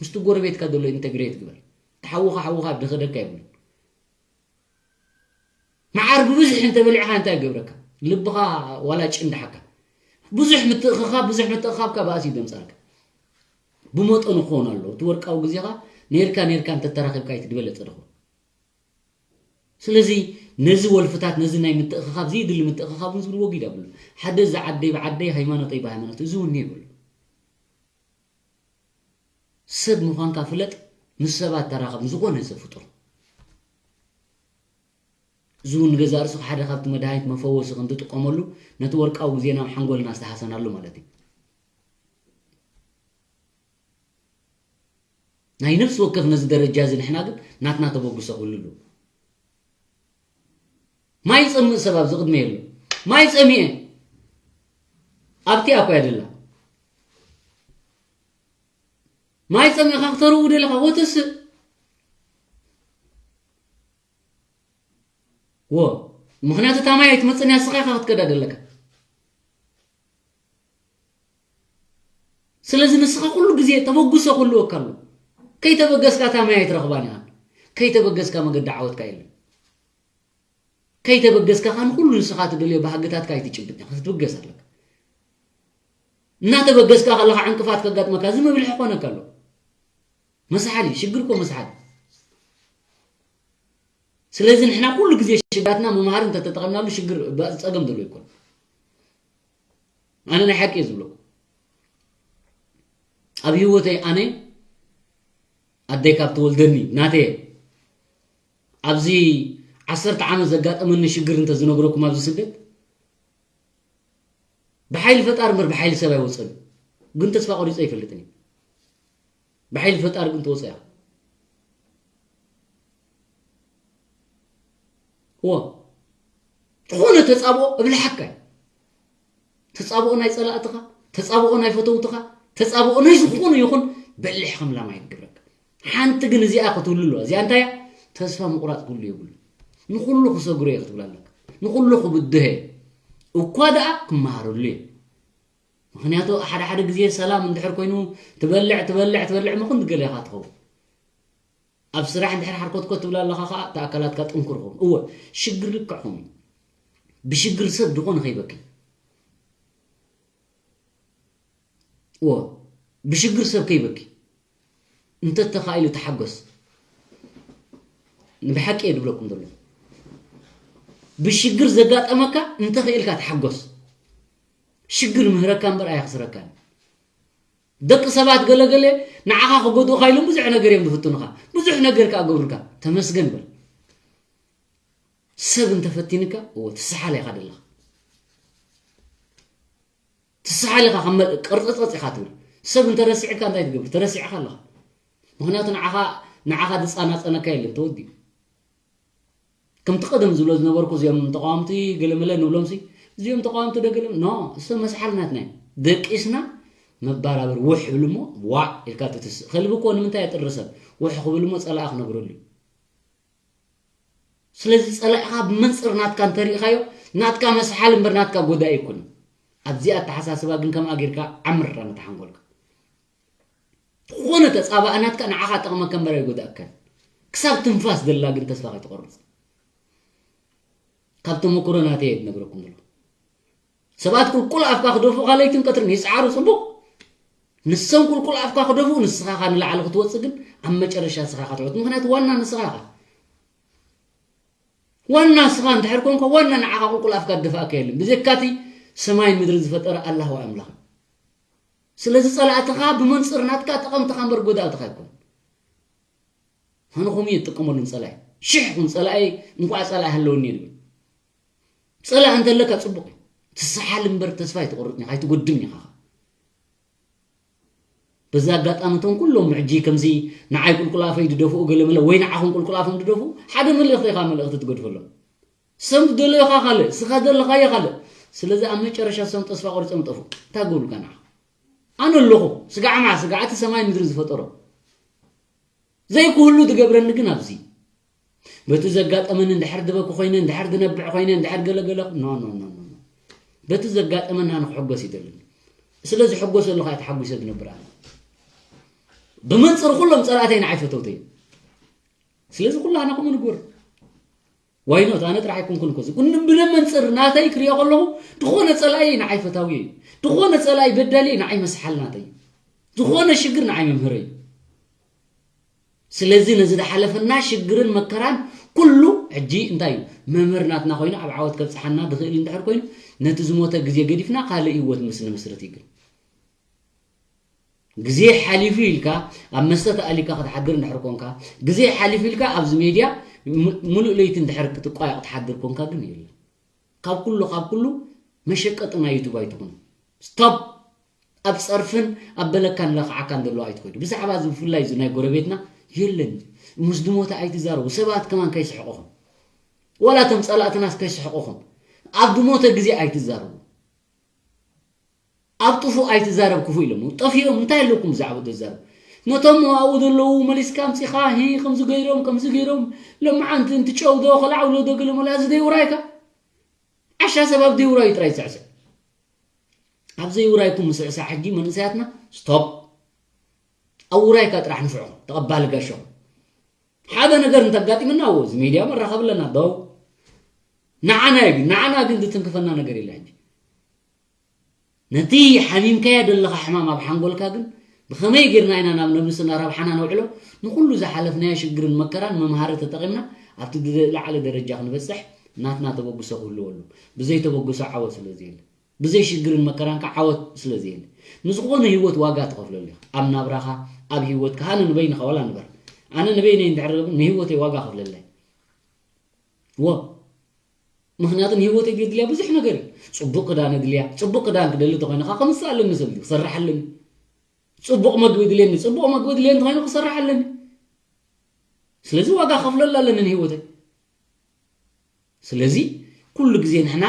ምስቲ ጎረቤትካ ዘሎ ኢንተግሬት ግበር። እቲ ሓውኻ ሓውኻ ድኸደካ የብሉን። መዓር ብብዝሒ እንተበሊዕኻ እንታይ ይገብረካ? ልብኻ ዋላ ጭንድሓካ። ብዙሕ ምትእኽኻብ፣ ብዙሕ ምትእኽኻብካ ባእሲ እዩ ዘምጻልካ። ብመጠኑ ክኸውን ኣለዎ። እቲ ወርቃዊ ግዜኻ ኔርካ ኔርካ እንተተራኺብካ እዩ እቲ ዝበለጸ ድኹም። ስለዚ ነዚ ወልፍታት፣ ነዚ ናይ ምትእኽኻብ፣ ዘይድሊ ምትእኽኻብ እውን ዝብል ወጊድ ኣብሉ። ሓደ እዚ ዓደይ ብዓደይ፣ ሃይማኖተይ ብሃይማኖት፣ እዚ እውን የብሉ። ሰብ ምዃንካ ፍለጥ፣ ምስ ሰባት ተራኸብ፣ ዝኾነ ሰብ ፍጡር። እዚ እውን ንገዛእ ርእሱ ሓደ ካብቲ መድሃኒት መፈወሲ ከም ትጥቀመሉ፣ ነቲ ወርቃዊ ግዜና ኣብ ሓንጎልና ዝተሃሰናሉ ማለት እዩ። ናይ ነፍሲ ወከፍ ነዚ ደረጃ እዚ ንሕና ግን ናትና ተበግሶ ክህሉ ኣለዎ። ማይ ይጸምእ ሰብ ኣብዚ ቅድሚ የሎ። ማይ ጸሚኤ። ኣብቲ ኣኮ ያደላ። ማይ ጸሚእካ ክተርው ደለኻ ወተስእ። ዎ። ምኽንያቱ እታ ማይ ኣይትመጽእን እያ፣ ንስኻ ኢኻ ክትከዳ ደለካ። ስለዚ ንስኻ ኩሉ ግዜ ተበግሶ ክህልወካ ኣሎ። ከይተበገስካ እታ ማይ ኣይትረኽባን ኢኻ። ከይተበገስካ መገዲ ዓወትካ የለን። ከይተበገስካ ከኣ ንኹሉ ንስኻ ትደልዮ ባህግታትካ ኣይትጭብጥ ኢኻ፣ ክትብገስ ኣለካ። እናተበገስካ ከለኻ ዕንቅፋት ከጋጥመካ፣ እዚ መብልሒ ክኾነካ ኣሎ። መስሓል እዩ፣ ሽግር እኮ መስሓል። ስለዚ ንሕና ኩሉ ግዜ ሽግራት መምሃሪ እንተተጠቐምናሉ ሽግር፣ ጸገም ዘሎ ኣይኮን። ኣነ ናይ ሓቂ እየ ዝብለኩም። ኣብ ህይወተይ ኣነ ኣደይ ካብ ትወልደኒ ናተይ ኣብዚ ዓሰርተ ዓመት ዘጋጠመኒ ሽግር እንተ ዝነግረኩም ኣብዚ ስደት ብሓይሊ ፈጣሪ እምበር ብሓይሊ ሰብ ኣይወፅእን። ግን ተስፋ ቆሪፀ ኣይፈልጥን እዩ። ብሓይሊ ፈጣሪ ግን ትወፅእ እያ። እዎ ዝኾነ ተፃብኦ እብልሓካ እዩ። ተፃብኦ ናይ ፀላእትኻ፣ ተፃብኦ ናይ ፈተውትኻ፣ ተፃብኦ ናይ ዝኾነ ይኹን በሊሕ ከም ላማ ይግብረካ። ሓንቲ ግን እዚኣ ክትህሉ ኣለዋ። እዚኣ እንታይ እያ? ተስፋ ምቑራፅ ክህሉ የብሉ። ንኹሉ ክሰግሮ እየ ክትብል ኣለካ። ንኹሉ ክብድህ እየ። እኳ ደኣ ክመሃረሉ እዩ። ምኽንያቱ ሓደ ሓደ ግዜ ሰላም እንድሕር ኮይኑ ትበልዕ ትበልዕ ትበልዕ ምኹን ትገለ ኢኻ ትኸውን። ኣብ ስራሕ እንድሕር ሓርኮትኮት ትብል ኣለኻ ኸዓ እቲ ኣካላትካ ጥንኩር ኸውን። እወ ሽግር ልክዕ ኸውን እዩ። ብሽግር ሰብ ድኾነ ከይበኪ እዎ ብሽግር ሰብ ከይበኪ እንተ ተኻኢሉ ተሓጎስ። ንብሓቂ እየ ድብለኩም ዘሎ። ብሽግር ዘጋጠመካ እንተ ክኢልካ ተሓጎስ። ሽግር ምህረካ እምበር ኣየኽስረካን። ደቂ ሰባት ገለገለ ንዓኻ ክጎድኡኻ ኢሎም ብዙሕ ነገር እዮም ዝፍትኑኻ። ብዙሕ ነገር ከኣ ገብሩልካ። ተመስገን በል። ሰብ እንተፈቲንካ እዎ ትሰሓል ኢኻ ደለኻ። ትሰሓል ኢኻ ከም መል- ቅርጽጽ ኢኻ ትብል። ሰብ እንተረሲዕካ እንታይ ትገብር? ተረሲዕካ ኣለኻ። ምኽንያቱ ንዓኻ ንዓኻ ዝጻናጸነካ የለን ተወዲኡ። ከምቲ ቀደም ዝብሎ ዝነበርኩ እዚኦም ተቃወምቲ ገለመለ ንብሎም ሲ እዚኦም ተቃወምቲ ዶ ገለ no እሱ መስሓል ናትና እዩ። ደቂስና መባራበር ውሕ ብል እሞ ዋዕ ኢልካ ትትስእ ከልቢ እኮ ንምንታይ የጥሪ ሰብ ውሕ ክብል እሞ ጸላኢ ክነግረሉ እዩ። ስለዚ ጸላኢኻ ብመንጽር ናትካ እንተሪኢኻዮ ናትካ መስሓል እምበር ናትካ ጎዳኢ ኣይኮነን። ኣብዚኣ ኣተሓሳስባ ግን ከምኣ ጌርካ ዓምር ነታ ሓንጎልካ። ዝኾነ ተጻባእ ናትካ ንዓኻ ጠቕመካ እምበር ኣይጎዳእካን። ክሳብ ትንፋስ ዘላ ግን ተስፋ ከይትቆርጽ። ካብ ተመክሮ ናተይ እየ ዝነግረኩም ዘለኹ። ሰባት ቁልቁል ኣፍካ ክደፍኡኻ ለይትን ቀትርን ይጽዓሩ ጽቡቕ። ንሶም ቁልቁል ኣፍካ ክደፍኡ ንስኻ ኻ ንላዕሊ ክትወጽእ ግን ኣብ መጨረሻ ንስኻ ኢኻ ትዕወት። ምኽንያቱ ዋና ንስኻ ኢኻ። ዋና ንስኻ እንድሕር ኮንካ ዋና ንዓኻ ቁልቁል ኣፍካ ዝደፍኣካ የለን። ብዘይካቲ ሰማይን ምድርን ዝፈጠረ ኣላህ ወኣምላኽ። ስለዚ ጸላእትኻ ብመንጽር ናትካ ጠቐምትኻ እምበር ጎዳእትኻ ኣይኮኑን። ኣነ ከምኡ እየ ዝጥቀመሉ ንጸላኢ። ሽሕ ኩን ጸላኢ እንቋዕ ጸላኢ ሃለወኒ እየ ዝብል። ጸላኢ እንተለካ ጽቡቕ እዩ። ትሰሓል እምበር ተስፋ ኣይትቆርጽን ኢኻ ኣይትጎድን ኢኻ። በዚ ኣጋጣሚ እቶም ኩሎም ሕጂ ከምዚ ንዓይ ቁልቁል ኣፈይ ዝደፍኡ ገለመለ ወይ ንዓኹም ቁልቁል ኣፎም ዝደፍኡ ሓደ መልእኽቲ ኢኻ መልእኽቲ ትገድፈሎም። ሰም ዝደለዮኻ ካልእ ስኻ ዘለኻዮ ካልእ። ስለዚ ኣብ መጨረሻ ሰም ተስፋ ቆሪጾም ጠፉ። እንታይ ገብሩልካ ንዓኻ? ኣነ ኣለኹ። ስጋዕማ ስጋዕቲ ሰማይ ምድሪ ዝፈጠሮ ዘይክህሉ ዝገብረኒ ግን ኣብዚ በቲ ዘጋጠመኒ እንድሕር ድበኪ ኮይነ እንድሕር ድነብዕ ኮይነ እንድሕር ገለገለ no no no no no። በቲ ዘጋጠመና ንክሕጎስ ይደልን። ስለዚ ሕጎስ ኣለካ ተሓጒሰ ዝነብር ኣነ ብመንፅር ኩሎም ፀላእተይ ንዓይ ፈተውተይ። ስለዚ ኩላህና ከምኡ ንግበር። ዋይኖት ኣነ ጥራሕ ኣይኮንኩን እኮ እዚ ብለ መንፅር ናተይ ክሪኦ ከለኹ ዝኾነ ፀላኢ ንዓይ ፈታዊ እዩ። ዝኾነ ፀላኢ በዳሊ ንዓይ መስሓል ናተይ እዩ። ዝኾነ ሽግር ንዓይ መምህረይ እዩ። ስለዚ ነዚ ዝሓለፈና ሽግርን መከራን ኩሉ ሕጂ እንታይ እዩ መምህር ናትና ኮይኑ ኣብ ዓወት ከብፅሓና ዝኽእል እንድሕር ኮይኑ ነቲ ዝሞተ ግዜ ገዲፍና ካልእ ህይወት ምስ ንምስርት ይግል ግዜ ሓሊፉ ኢልካ ኣብ መስተ ተኣሊካ ክትሓድር እንድሕር ኮንካ ግዜ ሓሊፉ ኢልካ ኣብዚ ሜድያ ሙሉእ ለይቲ እንድሕር ክትቋየቕ ትሓድር ኮንካ ግን የለን። ካብ ኩሉ ካብ ኩሉ መሸቀጢ ናይ ዩቱብ ኣይትኹን። ስቶፕ። ኣብ ፀርፍን ኣብ በለካን ለኽዓካን ዘለዎ ኣይትኸዱ። ብዛዕባ እዚ ብፍላይ እዚ ናይ ጎረቤትና የለን ምስ ድሞተ ኣይትዛረቡ። ሰባት ከማን ከይስሕቁኹም ዋላ እቶም ፀላእትናስ ከይስሕቁኹም ኣብ ድሞተ ግዜ ኣይትዛረቡ። ኣብ ጥፉእ ኣይትዛረብ ክፉእ ኢሎም ጠፊኦም እንታይ ኣለኩም ብዛዕባ ተዛረብ ነቶም ኣብኡ ዘለዉ መሊስካ ኣምፂኻ ሂ ከምዚ ገይሮም ከምዚ ገይሮም ለማዓንቲ እንትጨውዶ ከላዕውሎ ዶ ገለ መላ እዚ ደይውራይካ ዓሻ ሰብ ኣብ ደይውራዩ ጥራይ ዝስዕስዕ ኣብ ዘይውራይኩም ምስዕሳዕ ሕጂ መንእሰያትና ስቶፕ ኣብ ውራይካ ጥራሕ ንፍዖ ተቐባሊ ጋሾ ሓደ ነገር እንተጋጢምና ዎ እዚ ሚድያ መራኸብ ኣለና ዶ ንዓና እዩ ንዓና ግን ዝትንክፈና ነገር የለ ሕጂ ነቲ ሓሚምካዮ ዘለኻ ሕማም ኣብ ሓንጎልካ ግን ብኸመይ ጌርና ኢና ናብ ነብስና ረብሓና ነውዕሎ ንኹሉ ዝሓለፍናዮ ሽግርን መከራን መምሃሪ ተጠቒምና ኣብቲ ዝለዓለ ደረጃ ክንበፅሕ ናትና ተበግሶ ክህልዎ ኣሎ ብዘይ ተበግሶ ዓወት ስለ ዘየለ ብዘይ ሽግርን መከራን ከዓ ዓወት ስለ ዘየለ ንዝኾነ ህይወት ዋጋ ትኸፍለሉ ኢኻ ኣብ ናብራኻ ኣብ ህይወትካ ኣነ ንበይንኻ ዋላ ንበር ኣነ ንበይነይ እንድሕር ንህይወተይ ዋጋ ከፍለለይ ዎ ምኽንያቱ ንህይወተይ ዘድልያ ብዙሕ ነገር እዩ ፅቡቅ ክዳን ድልያ ፅቡቅ ክዳን ክደሊ ተኮይነ ከዓ ከምስ ኣለኒ ሰብ ክሰርሕ ኣለኒ ፅቡቅ መግቢ ድልየኒ ፅቡቅ መግቢ ድልየኒ ተኮይነ ክሰርሕ ኣለኒ ስለዚ ዋጋ ከፍለላ ኣለኒ ንህይወተይ ስለዚ ኩሉ ግዜ ንሕና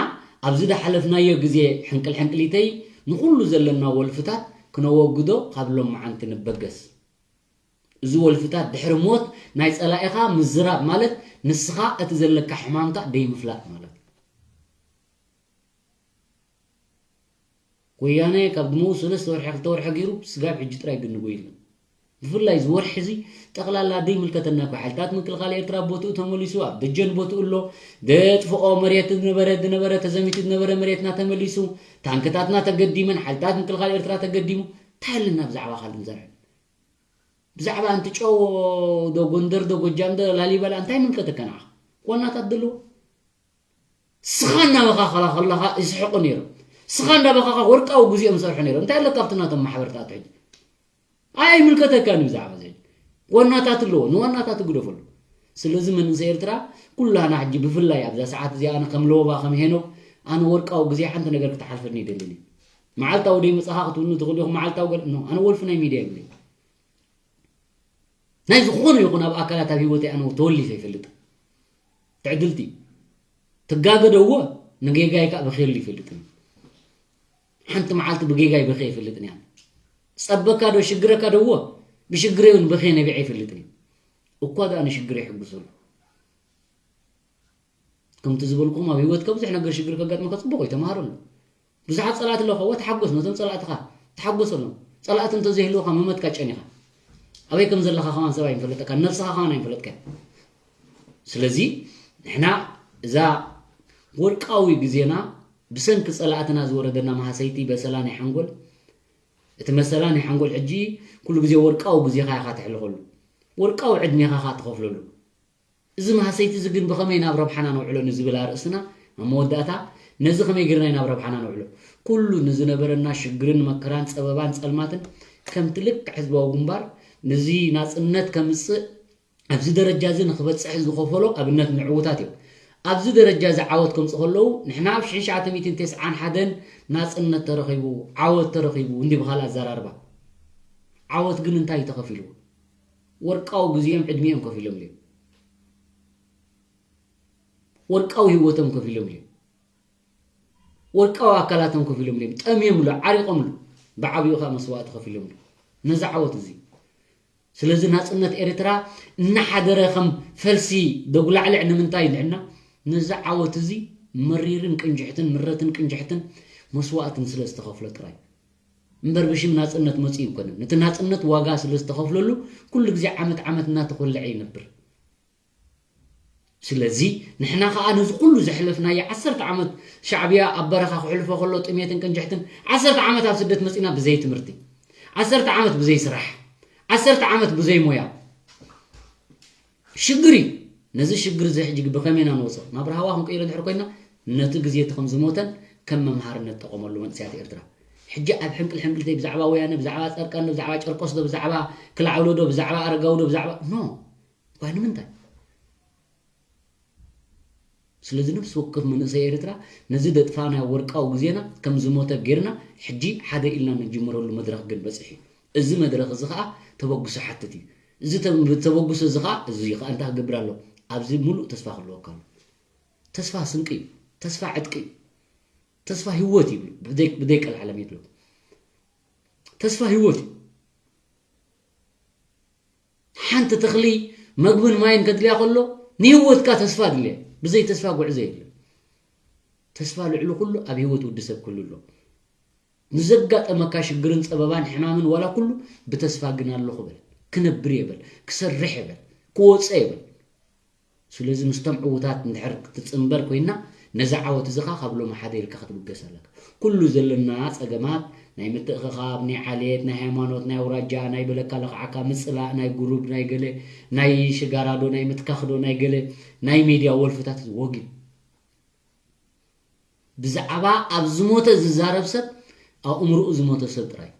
ኣብዚ ዝሓለፍናዮ ግዜ ሕንቅል ሕንቅሊተይ ንኩሉ ዘለና ወልፍታት ክነወግዶ ካብ ሎማዓንቲ ንበገስ እዚ ወልፍታት ድሕሪ ሞት ናይ ጸላኢኻ ምዝራብ ማለት ንስኻ እቲ ዘለካ ሕማምካ ደይምፍላጥ ማለት እዩ። ወያነ ካብ ድመው ሰለስተ ወርሒ ክልተ ወርሒ ገይሩ ስጋብ ሕጂ ጥራይ ግንጎ የለን። ብፍላይ እዚ ወርሒ እዚ ጠቕላላ ዘይምልከተና እኮ ሓይልታት ምክልኻል ኤርትራ ቦትኡ ተመሊሱ ኣብ ደጀን ቦትኡ ኣሎ። ደጥፍኦ መሬት ዝነበረ ዝነበረ ተዘሚቱ ዝነበረ መሬትና ተመሊሱ፣ ታንክታትና ተገዲመን ሓይልታት ምክልኻል ኤርትራ ተገዲሙ። እንታይ ኣለና ብዛዕባ ካልእ ንዘርሕን? ብዛዕባ እንትጨዎ ዶ ጎንደር ዶ ጎጃም ዶ ላሊበላ እንታይ ምልከተካ ንዓኻ? ዋናታት ዘለዎ ስኻ እናበኻኻ ከለኻ ይስሕቑ ነይሮም። ስኻ እንዳበኻኻ ወርቃዊ ግዜኦም ዝሰርሑ ነይሮም። እንታይ ኣለካ ኣብቲ ናቶም ማሕበርታት ሕጂ? ኣይ ኣይምልከተካን እዩ ብዛዕባ እዚ። ዋናታት ኣለዎ፣ ንዋናታት ግደፈሉ። ስለዚ መንእሰይ ኤርትራ ኩላና ሕጂ ብፍላይ ኣብዛ ሰዓት እዚኣ ኣነ ከም ሎባ ከም ሄኖክ ኣነ ወርቃዊ ግዜ ሓንቲ ነገር ክትሓልፈኒ ይደልን እዩ። መዓልታዊ ደይ መጻኻ ክትብልኒ ትኽእሉ ኢኹም፣ መዓልታዊ ገለ ኖ፣ ኣነ ወልፊ ናይ ሚድያ ይብለኝ። ናይ ዝኾነ ይኹን ኣብ ኣካላት ኣብ ህይወተይ ኣነ ተወሊፈ ይፈልጥ። ትዕድልቲ ትጋገደዎ ንጌጋይ ከዓ በኺሉ ይፈልጥን። ሓንቲ መዓልቲ ብጌጋይ በኺ ይፈልጥን እያ። ጸበካ ዶ ሽግረካ ደዎ ብሽግረይ እውን በኺ ነቢዐ ይፈልጥን እየ። እኳ ደኣ ንሽግረይ ይሕግሰሉ። ከምቲ ዝበልኩም ኣብ ህይወትካ ብዙሕ ነገር ሽግር ከጋጥመካ ጽቡቕ እዩ፣ ተምሃረሉ። ብዙሓት ጸላእቲ ኣለውኻ፣ እወ ተሓጎስ፣ ነቶም ጸላእትኻ ተሓጎሰሎም። ጸላእቲ እንተዘይህልውኻ መመትካ ጨኒኻ። ኣበይ ከም ዘለኻ ከማን ሰብ ኣይንፈለጠካ፣ ነብስኻ ከማን ኣይንፈለጥካ። ስለዚ ንሕና እዛ ወርቃዊ ግዜና ብሰንኪ ጸላእትና ዝወረደና መሃሰይቲ በሰላ ናይ ሓንጎል፣ እቲ መሰላ ናይ ሓንጎል ሕጂ ኩሉ ግዜ ወርቃዊ ግዜኻ ኢኻ ተሕልፈሉ። ወርቃዊ ዕድሜኻ ኢኻ ትኸፍለሉ። እዚ መሃሰይቲ እዚ ግን ብኸመይ ናብ ረብሓና ነውዕሎ ንዝብል ኣርእስትና ኣብ መወዳእታ ነዚ ከመይ ጌርና ኢና ናብ ረብሓና ነውዕሎ? ኩሉ ንዝነበረና ሽግርን መከራን ጸበባን ጸልማትን ከምቲ ልክዕ ህዝባዊ ግንባር ነዚ ናጽነት ከምጽእ ኣብዚ ደረጃ እዚ ንክበጽሕ ዝኸፈሎ ኣብነት ንዕዉታት እዮም። ኣብዚ ደረጃ እዚ ዓወት ከምጽእ ከለዉ ንሕና ኣብ ሽሕን ትሽዓተ ሚእትን ተስዓን ሓደን ናጽነት ተረኺቡ ዓወት ተረኺቡ እንዲ ብኻል ኣዘራርባ ዓወት ግን እንታይ እዩ ተኸፊልዎ? ወርቃዊ ግዜኦም ዕድሚኦም ከፊሎም እዮም። ወርቃዊ ህይወቶም ከፊሎም እዮም። ወርቃዊ ኣካላቶም ከፊሎም እዮም። ጠምዮምሉ፣ ዓሪቖምሉ፣ ብዓብዩ ከዓ መስዋእቲ ከፊሎምሉ ነዚ ዓወት እዚ። ስለዚ ናጽነት ኤርትራ እናሓደረ ከም ፈልሲ ደጉላዕልዕ ንምንታይ ንዕና ነዚ ዓወት እዚ መሪርን ቅንጅሕትን ምረትን ቅንጅሕትን መስዋእትን ስለ ዝተኸፍሎ ጥራይ እምበር ብሽም ናጽነት መጽኡ ይኮነን። ነቲ ናጽነት ዋጋ ስለ ዝተኸፍለሉ ኩሉ ግዜ ዓመት ዓመት እናተኾለዐ ይነብር። ስለዚ ንሕና ከኣ ነዚ ኩሉ ዘሕለፍናዮ ዓሰርተ ዓመት ሻዕብያ ኣብ በረኻ ክሕልፎ ከሎ ጥሜትን ቅንጅሕትን ዓሰርተ ዓመት ኣብ ስደት መጺና ብዘይ ትምህርቲ ዓሰርተ ዓመት ብዘይ ስራሕ ዓሰርተ ዓመት ብዘይ ሞያ ሽግር እዩ። ነዚ ሽግር እዚ ሕጂ ብኸመይ ኢና ንወጾ ናብ ራህዋ ክንቅይሮ ድሕር ኮይና ነቲ ግዜ እቲ ከም ዝሞተን ከም መምሃርነት ጠቐመሉ መንእሰያት ኤርትራ። ሕጂ ኣብ ሕንቅል ሕንቅልተይ ብዛዕባ ወያነ ብዛዕባ ጸርቀን ብዛዕባ ጨርቆስ ዶ ብዛዕባ ክላዕውሎ ዶ ብዛዕባ ኣረጋዊ ዶ ብዛዕባ ኖ ዋይ ንምንታይ ስለዚ ነፍሲ ወከፍ መንእሰይ ኤርትራ ነዚ ደጥፋናዮ ወርቃዊ ግዜና ከም ዝሞተ ጌርና ሕጂ ሓደ ኢልና ንጅምረሉ መድረኽ ግን በጺሑ እዩ። እዚ መድረኽ እዚ ኸኣ ተበግሶ ሓትት እዩ። እዚ ተበግሶ እዚ ኸኣ እዚ ኸኣ እንታይ ክገብር ኣሎ ኣብዚ ሙሉእ ተስፋ ክህልወካ ኣሎ። ተስፋ ስንቂ እዩ። ተስፋ ዕጥቂ እዩ። ተስፋ ህይወት ይብሉ ብደይ ቀልዓለም ይብሉ። ተስፋ ህይወት እዩ። ሓንቲ ተኽሊ መግብን ማይን ከድልያ ከሎ ንህይወትካ ተስፋ ድልያ ብዘይ ተስፋ ጉዕዞ የለን። ተስፋ ልዕሊ ኩሉ ኣብ ህይወት ወዲ ሰብ ክህሉ ኣሎ። ንዘጋጠመካ ሽግርን ጸበባን ሕማምን ዋላ ኩሉ ብተስፋ ግን ኣለኹ በል። ክነብር የበል፣ ክሰርሕ የበል፣ ክወጸ የበል። ስለዚ ምስቶም ዕዉታት እንድሕር ክትጽንበር ኮይና ነዚ ዓወት እዚ ኸዓ ካብ ሎሚ ሓደ ኢልካ ክትብገስ ኣለካ። ኩሉ ዘለና ጸገማት ናይ ምትእኽኻብ፣ ናይ ዓሌት፣ ናይ ሃይማኖት፣ ናይ ኣውራጃ፣ ናይ በለካ ለኽዓካ ምጽላእ፣ ናይ ጉሩብ፣ ናይ ገለ፣ ናይ ሽጋራዶ፣ ናይ ምትካኽዶ፣ ናይ ገለ፣ ናይ ሜድያ ወልፍታት ወጊድ ብዛዕባ ኣብ ዝሞተ ዝዛረብ ሰብ ኣእምሮኡ ዝሞተ ሰብ ጥራይ።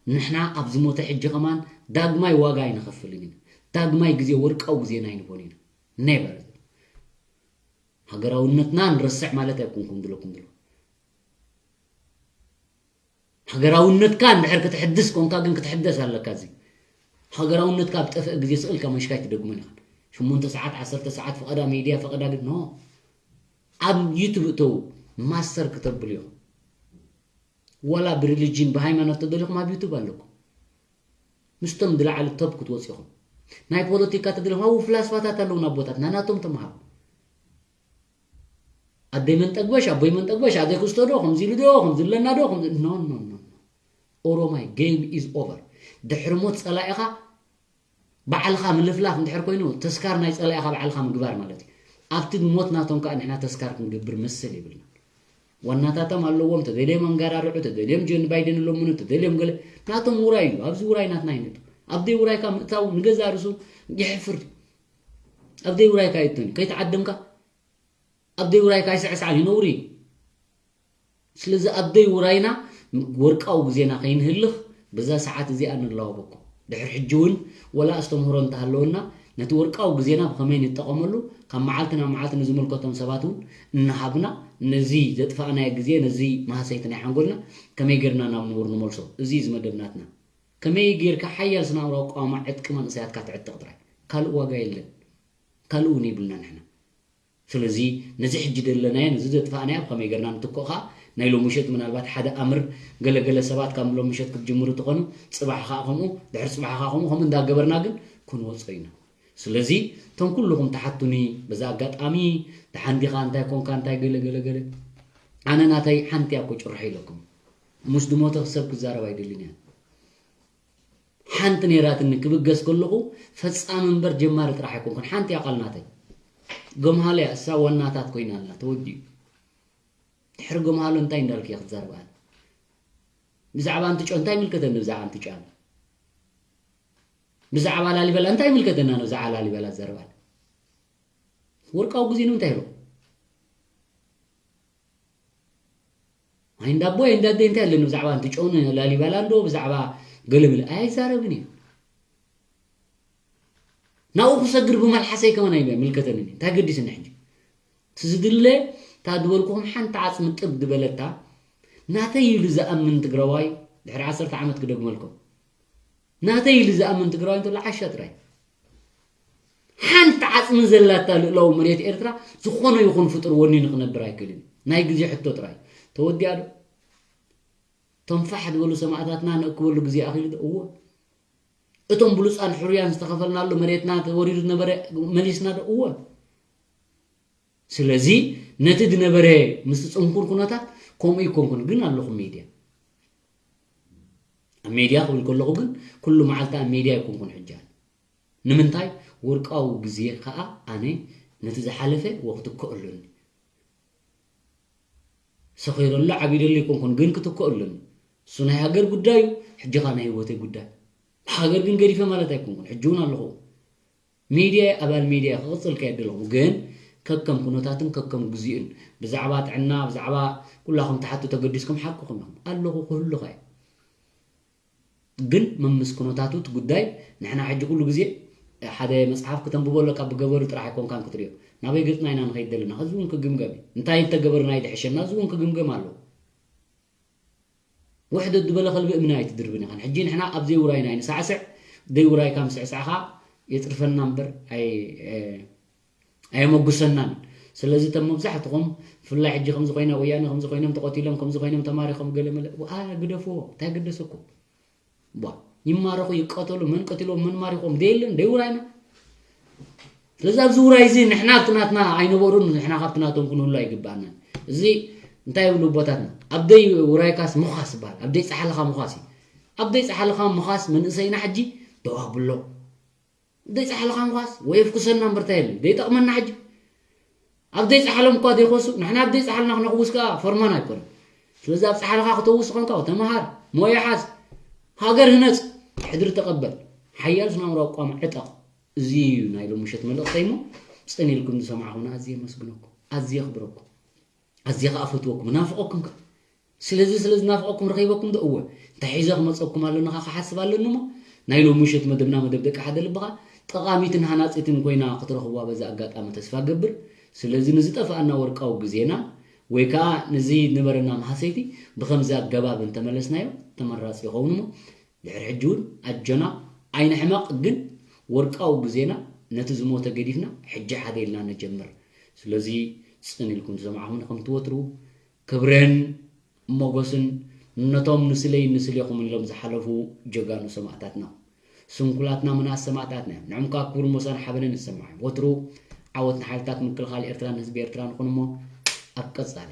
ንሕና ኣብ ዝሞተ ሕጂ ከማን ዳግማይ ዋጋ ኣይንኸፍልን ኢና። ዳግማይ ግዜ ወርቃዊ ግዜና ኣይንቦን ኢና። ኔቨር። ሃገራውነትና ንረስዕ ማለት ኣይኮንኩም ድለኩም ድሎ ሃገራውነትካ እንድሕር ክትሕድስ ኮንካ ግን ክትሕደስ ኣለካ። እዚ ሃገራውነትካ ኣብ ጠፍአ ግዜ ስእልካ መሽካይ ትደግሞን ኢኻ። ሽሞንተ ሰዓት ዓሰርተ ሰዓት ፈቐዳ ሜድያ ፈቐዳ ግን ኖ ኣብ ዩቱብ እተው ማስተር ክተብሉ ኢኹም። ዋላ ብሪሊጅን ብሃይማኖት ተደሊኹም ኣብ ዩቱብ ኣለኩም። ምስቶም ዝለዓለ ቶፕ ክትወፁ ኢኹም። ናይ ፖለቲካ ተደሊኹም ኣብኡ ፍላስፋታት ኣለዉ ኣቦታት ናናቶም ተምሃሩ። ኣደይ መንጠግበሽ ኣቦይ መንጠግበሽ ኣደይ ክስቶ ዶ ከምዚ ኢሉ ዶ ከምዚ ኣለና ዶ ከምዚ no no no no ኦሮማይ game is over ድሕሪ ሞት ጸላኢኻ ባዕልኻ ምልፍላፍ እንድሕር ኮይኑ ተስካር ናይ ጸላኢኻ ባዕልኻ ምግባር ማለት እዩ ኣብቲ ሞት ናቶም ከዓ ንሕና ተስካር ክንገብር መሰል የብልና ዋናታቶም ኣለዎም ተደልዮም ኣንጋራርዑ ተደልዮም ጆን ባይደን ኣለምኑ ተደልዮም ገለ ናቶም ውራይ እዩ ኣብዚ ውራይ ናትና ይነቱ ኣብ ደይ ውራይካ ምእታው ንገዛ ርሱ ይሕፍር እዩ ኣብ ደይ ውራይካ ይእቶን እዩ ከይተዓደምካ ኣብ ደይ ውራይካ ይስዕስዓን እዩ ነውሪ እዩ ስለዚ ኣብ ደይ ውራይና ወርቃዊ ግዜና ከይንህልኽ በዛ ሰዓት እዚኣ ንለዋወኩም ድሕር ሕጂ እውን ወላ ኣስተምህሮ እንተሃለወና ነቲ ወርቃዊ ግዜና ብኸመይ ንጠቐመሉ ካብ መዓልቲ ናብ መዓልቲ ንዝምልከቶም ሰባት እውን እናሃብና ነዚ ዘጥፋእናዮ ግዜ ነዚ ማህሰይቲ ናይ ሓንጎልና ከመይ ጌርና ናብ ንቡር ንመልሶ እዚ እዩ ዝመደብ ናትና ከመይ ጌርካ ሓያል ስናምራዊ ቋማ ዕጥቂ መንእሰያትካ ትዕጥቕ ጥራይ ካልእ ዋጋ የለን ካልእ እውን የብልና ንሕና ስለዚ ነዚ ሕጂ ደለናዮ ነዚ ዘጥፋእናዮ ኣብ ከመይ ገርና ንትክኦ ከዓ ናይ ሎም ምሸት ምናልባት ሓደ ኣምር ገለገለ ሰባት ካብ ሎም ምሸት ክትጅምሩ ትኾኑ ፅባሕ ከዓ ከምኡ ድሕር ፅባሕ ከዓ ከምኡ ከምኡ እንዳገበርና ግን ክንወፆ ኢና ስለዚ እቶም ኩልኹም ተሓቱኒ በዛ ኣጋጣሚ ተሓንዲኻ እንታይ ኮንካ እንታይ ገለ ገለ ገለ ኣነ ናተይ ሓንቲ እያ ኮ ጭርሖ ኢለኩም ምስ ድሞተ ሰብ ክዛረብ ኣይደልን እያ ሓንቲ ነይራትኒ ክብገስ ከለኹ ፈጻሚ እምበር ጀማሪ ጥራሕ ኣይኮንኩን ሓንቲ እያ ቃል ናተይ ገምሃለ እያ እሳ ዋናታት ኮይና ኣላ ተወዲኡ ድሕሪ ገምሃሎ እንታይ እንዳልክ እያ ክትዛርብ ኣለ ብዛዕባ እንትጮ እንታይ ምልከተኒ ብዛዕባ እንትጮ ኣለ ብዛዕባ ላሊበላ እንታይ ምልከተና ብዛዕባ ላሊበላ ትዛርብ ኣለ ወርቃዊ ግዜ ንምንታይ ኢሉ ኣይንዳቦ ኣይንዳደ እንታይ ኣለኒ ብዛዕባ እንትጨውን ላሊበላ እንዶ ብዛዕባ ገለመለ ኣይዛረብን እዩ ናብኡ ክሰግር ብመልሓሰይ ከመን ኣይምልከተንን እዩ እንታይ ገዲስኒ ሕጂ እቲ ዝድለ እታ ዝበልኩኹም ሓንቲ ዓፅሚ ጥብ ዝበለታ ናተይ ኢሉ ዝኣምን ትግራዋይ ድሕሪ ዓሰርተ ዓመት ክደግመልኩም ናተይ ኢሉ ዝኣምን ትግራዋይ እንተሎ ዓሻ ጥራይ ሓንቲ ዓፅሚ ዘላታ ልእላዊ መሬት ኤርትራ ዝኾነ ይኹን ፍጡር ወኒኑ ክነብር ኣይክእልን ናይ ግዜ ሕቶ ጥራይ ተወዲኣ ዶ ተንፋሕ ዝበሉ ሰማእታትና ንእክበሉ ግዜ ኣኺሉ ዶ እወ እቶም ብሉፃን ሕሩያን ዝተኸፈልናሉ መሬትና ተወሪሩ ዝነበረ መሊስና ዶ እወ ስለዚ ነቲ ዝነበረ ምስ ፅንኩር ኩነታት ከምኡ ይኮንኩን ግን ኣለኹም ሜድያ ኣብ ሜድያ ክብል ከለኹ ግን ኩሉ መዓልቲ ኣብ ሜድያ ይኮንኩን ሕጂ ንምንታይ ወርቃዊ ግዜ ከዓ ኣነ ነቲ ዝሓለፈ ወክትክኦ ኣለኒ ሰኺረሉ ዓቢደሉ ይኮንኩን ግን ክትክኦ ኣለኒ እሱ ናይ ሃገር ጉዳይ እዩ ሕጂ ከዓ ናይ ህይወተይ ጉዳይ ሃገር ግን ገዲፈ ማለት ኣይኮንኩን ሕጂ እውን ኣለኹ ሚድያ ኣባል ሚድያ ክቕፅል ከየድለኹ ግን ከከም ኩነታትን ከከም ግዜኡን ብዛዕባ ጥዕና ብዛዕባ ኩላኹም ትሓቱ ተገዲስኩም ሓቅኹም ኢኹም ኣለኹ ክህሉኻ እዩ ግን መምስ ኩነታቱ እቲ ጉዳይ ንሕና ሕጂ ኩሉ ግዜ ሓደ መፅሓፍ ክተንብቦ ኣለካ ብገበሩ ጥራሕ ኣይኮንካን ክትሪኦ ናበይ ገፅና ኢና ንኸይድ ዘለና ከዚ እውን ክግምገም እዩ እንታይ እንተገበርና ይድሕሸና እዚ እውን ክግምገም ኣለዎ ውሕደት ዝበለ ከልቢ እምኒ ኣይትድርብን ኢኻን ሕጂ ንሕና ኣብ ዘይውራይና ኣይንሳዕስዕ ዘይውራይካ ምስዕሳዕኻ የፅርፈና እምበር ኣይ ኣየመጉሰናን ስለዚ እቶም መብዛሕትኹም ብፍላይ ሕጂ ከምዚ ኮይና ወያነ ከምዚ ኮይኖም ተቆቲሎም ከምዚ ኮይኖም ተማሪኾም ገለ መለ ዋ ግደፍዎ እንታይ ገደሰኩም ቧ ይማረኹ ይቀተሉ መን ቀቲሎም መን ማሪኾም ደየለን ደይውራይና ስለዚ ኣብዚ ውራይ እዚ ንሕና ኣብቲ ናትና ኣይነበሩን ንሕና ካብቲ ናቶም ክንህሉ ኣይግባኣናን እዚ እንታይ ይብሉ ቦታትና ኣብ ደይ ውራይካስ ምዃስ ይበሃል ኣብ ደይ ፃሓልኻ ምዃስ እዩ ኣብ ደይ ፃሓልኻ ምዃስ መንእሰይና ሕጂ ደው ኣብሎ ዘይፀሓልኻ ምኳስ ወይ ኣፍኩሰና እምበርታ የለን ዘይጠቕመና ሕጂ ኣብ ዘይፀሓሎም እኳ ዘይኮሱ ንሕና ኣብ ዘይፀሓልና ክነኽውስ ከዓ ፈርማን ኣይኮነ ስለዚ ኣብ ፀሓልኻ ክተውስ ኾንካ ተምሃር ሞያ ሓዝ ሃገር ህነፅ ሕድሪ ተቐበል ሓያል ስናምሮ ኣቋም ዕጠቕ እዚ እዩ ናይ ሎምሸት መልእኽተይ እሞ ፅን ኢልኩም ዝሰማዕኹምና ኣዝየ የመስግነኩም ኣዝየ የኽብረኩም ኣዝየ ከዓ ፈትወኩም ናፍቐኩም ከዓ ስለዚ ስለ ዝናፍቐኩም ረኺበኩም ዶ እወ እንታይ ሒዘ ክመፀኩም ኣለኒ ከዓ ክሓስብ ኣለኒ እሞ ናይ ሎሚ ምሸት መደብና መደብ ደቂ ሓደ ልብኻ ጠቓሚትን ሃናፂትን ኮይና ክትረኽብዋ በዚ ኣጋጣሚ ተስፋ ገብር ስለዚ ንዝጠፍኣና ወርቃዊ ግዜና ወይ ከዓ ንዝነበረና መሃሰይቲ ብኸምዚ ኣገባብ እንተመለስናዮ ተመራፂ ይኸውን እሞ ድሕሪ ሕጂ እውን ኣጆና ኣይንሕመቕ ግን ወርቃዊ ግዜና ነቲ ዝሞተ ገዲፍና ሕጂ ሓደ ኢልና ንጀምር ስለዚ ፅን ኢልኩም ዝሰማዕኹምኒ ከምቲ ወትሩ ክብርን ሞጎስን ነቶም ንስለይ ንስሌኹም ኢሎም ዝሓለፉ ጀጋኑ ሰማእታትና ስንኩላትና ምንኣስ ሰማእታትና እዮም ንዕም ከዓ ክብርን ሞሳን ሓበንን ይሰማዕ ወትሩ ዓወት ንሓይልታት ምክልኻል ኤርትራ ንህዝቢ ኤርትራ ንኹን እሞ ኣብ ቀጻሊ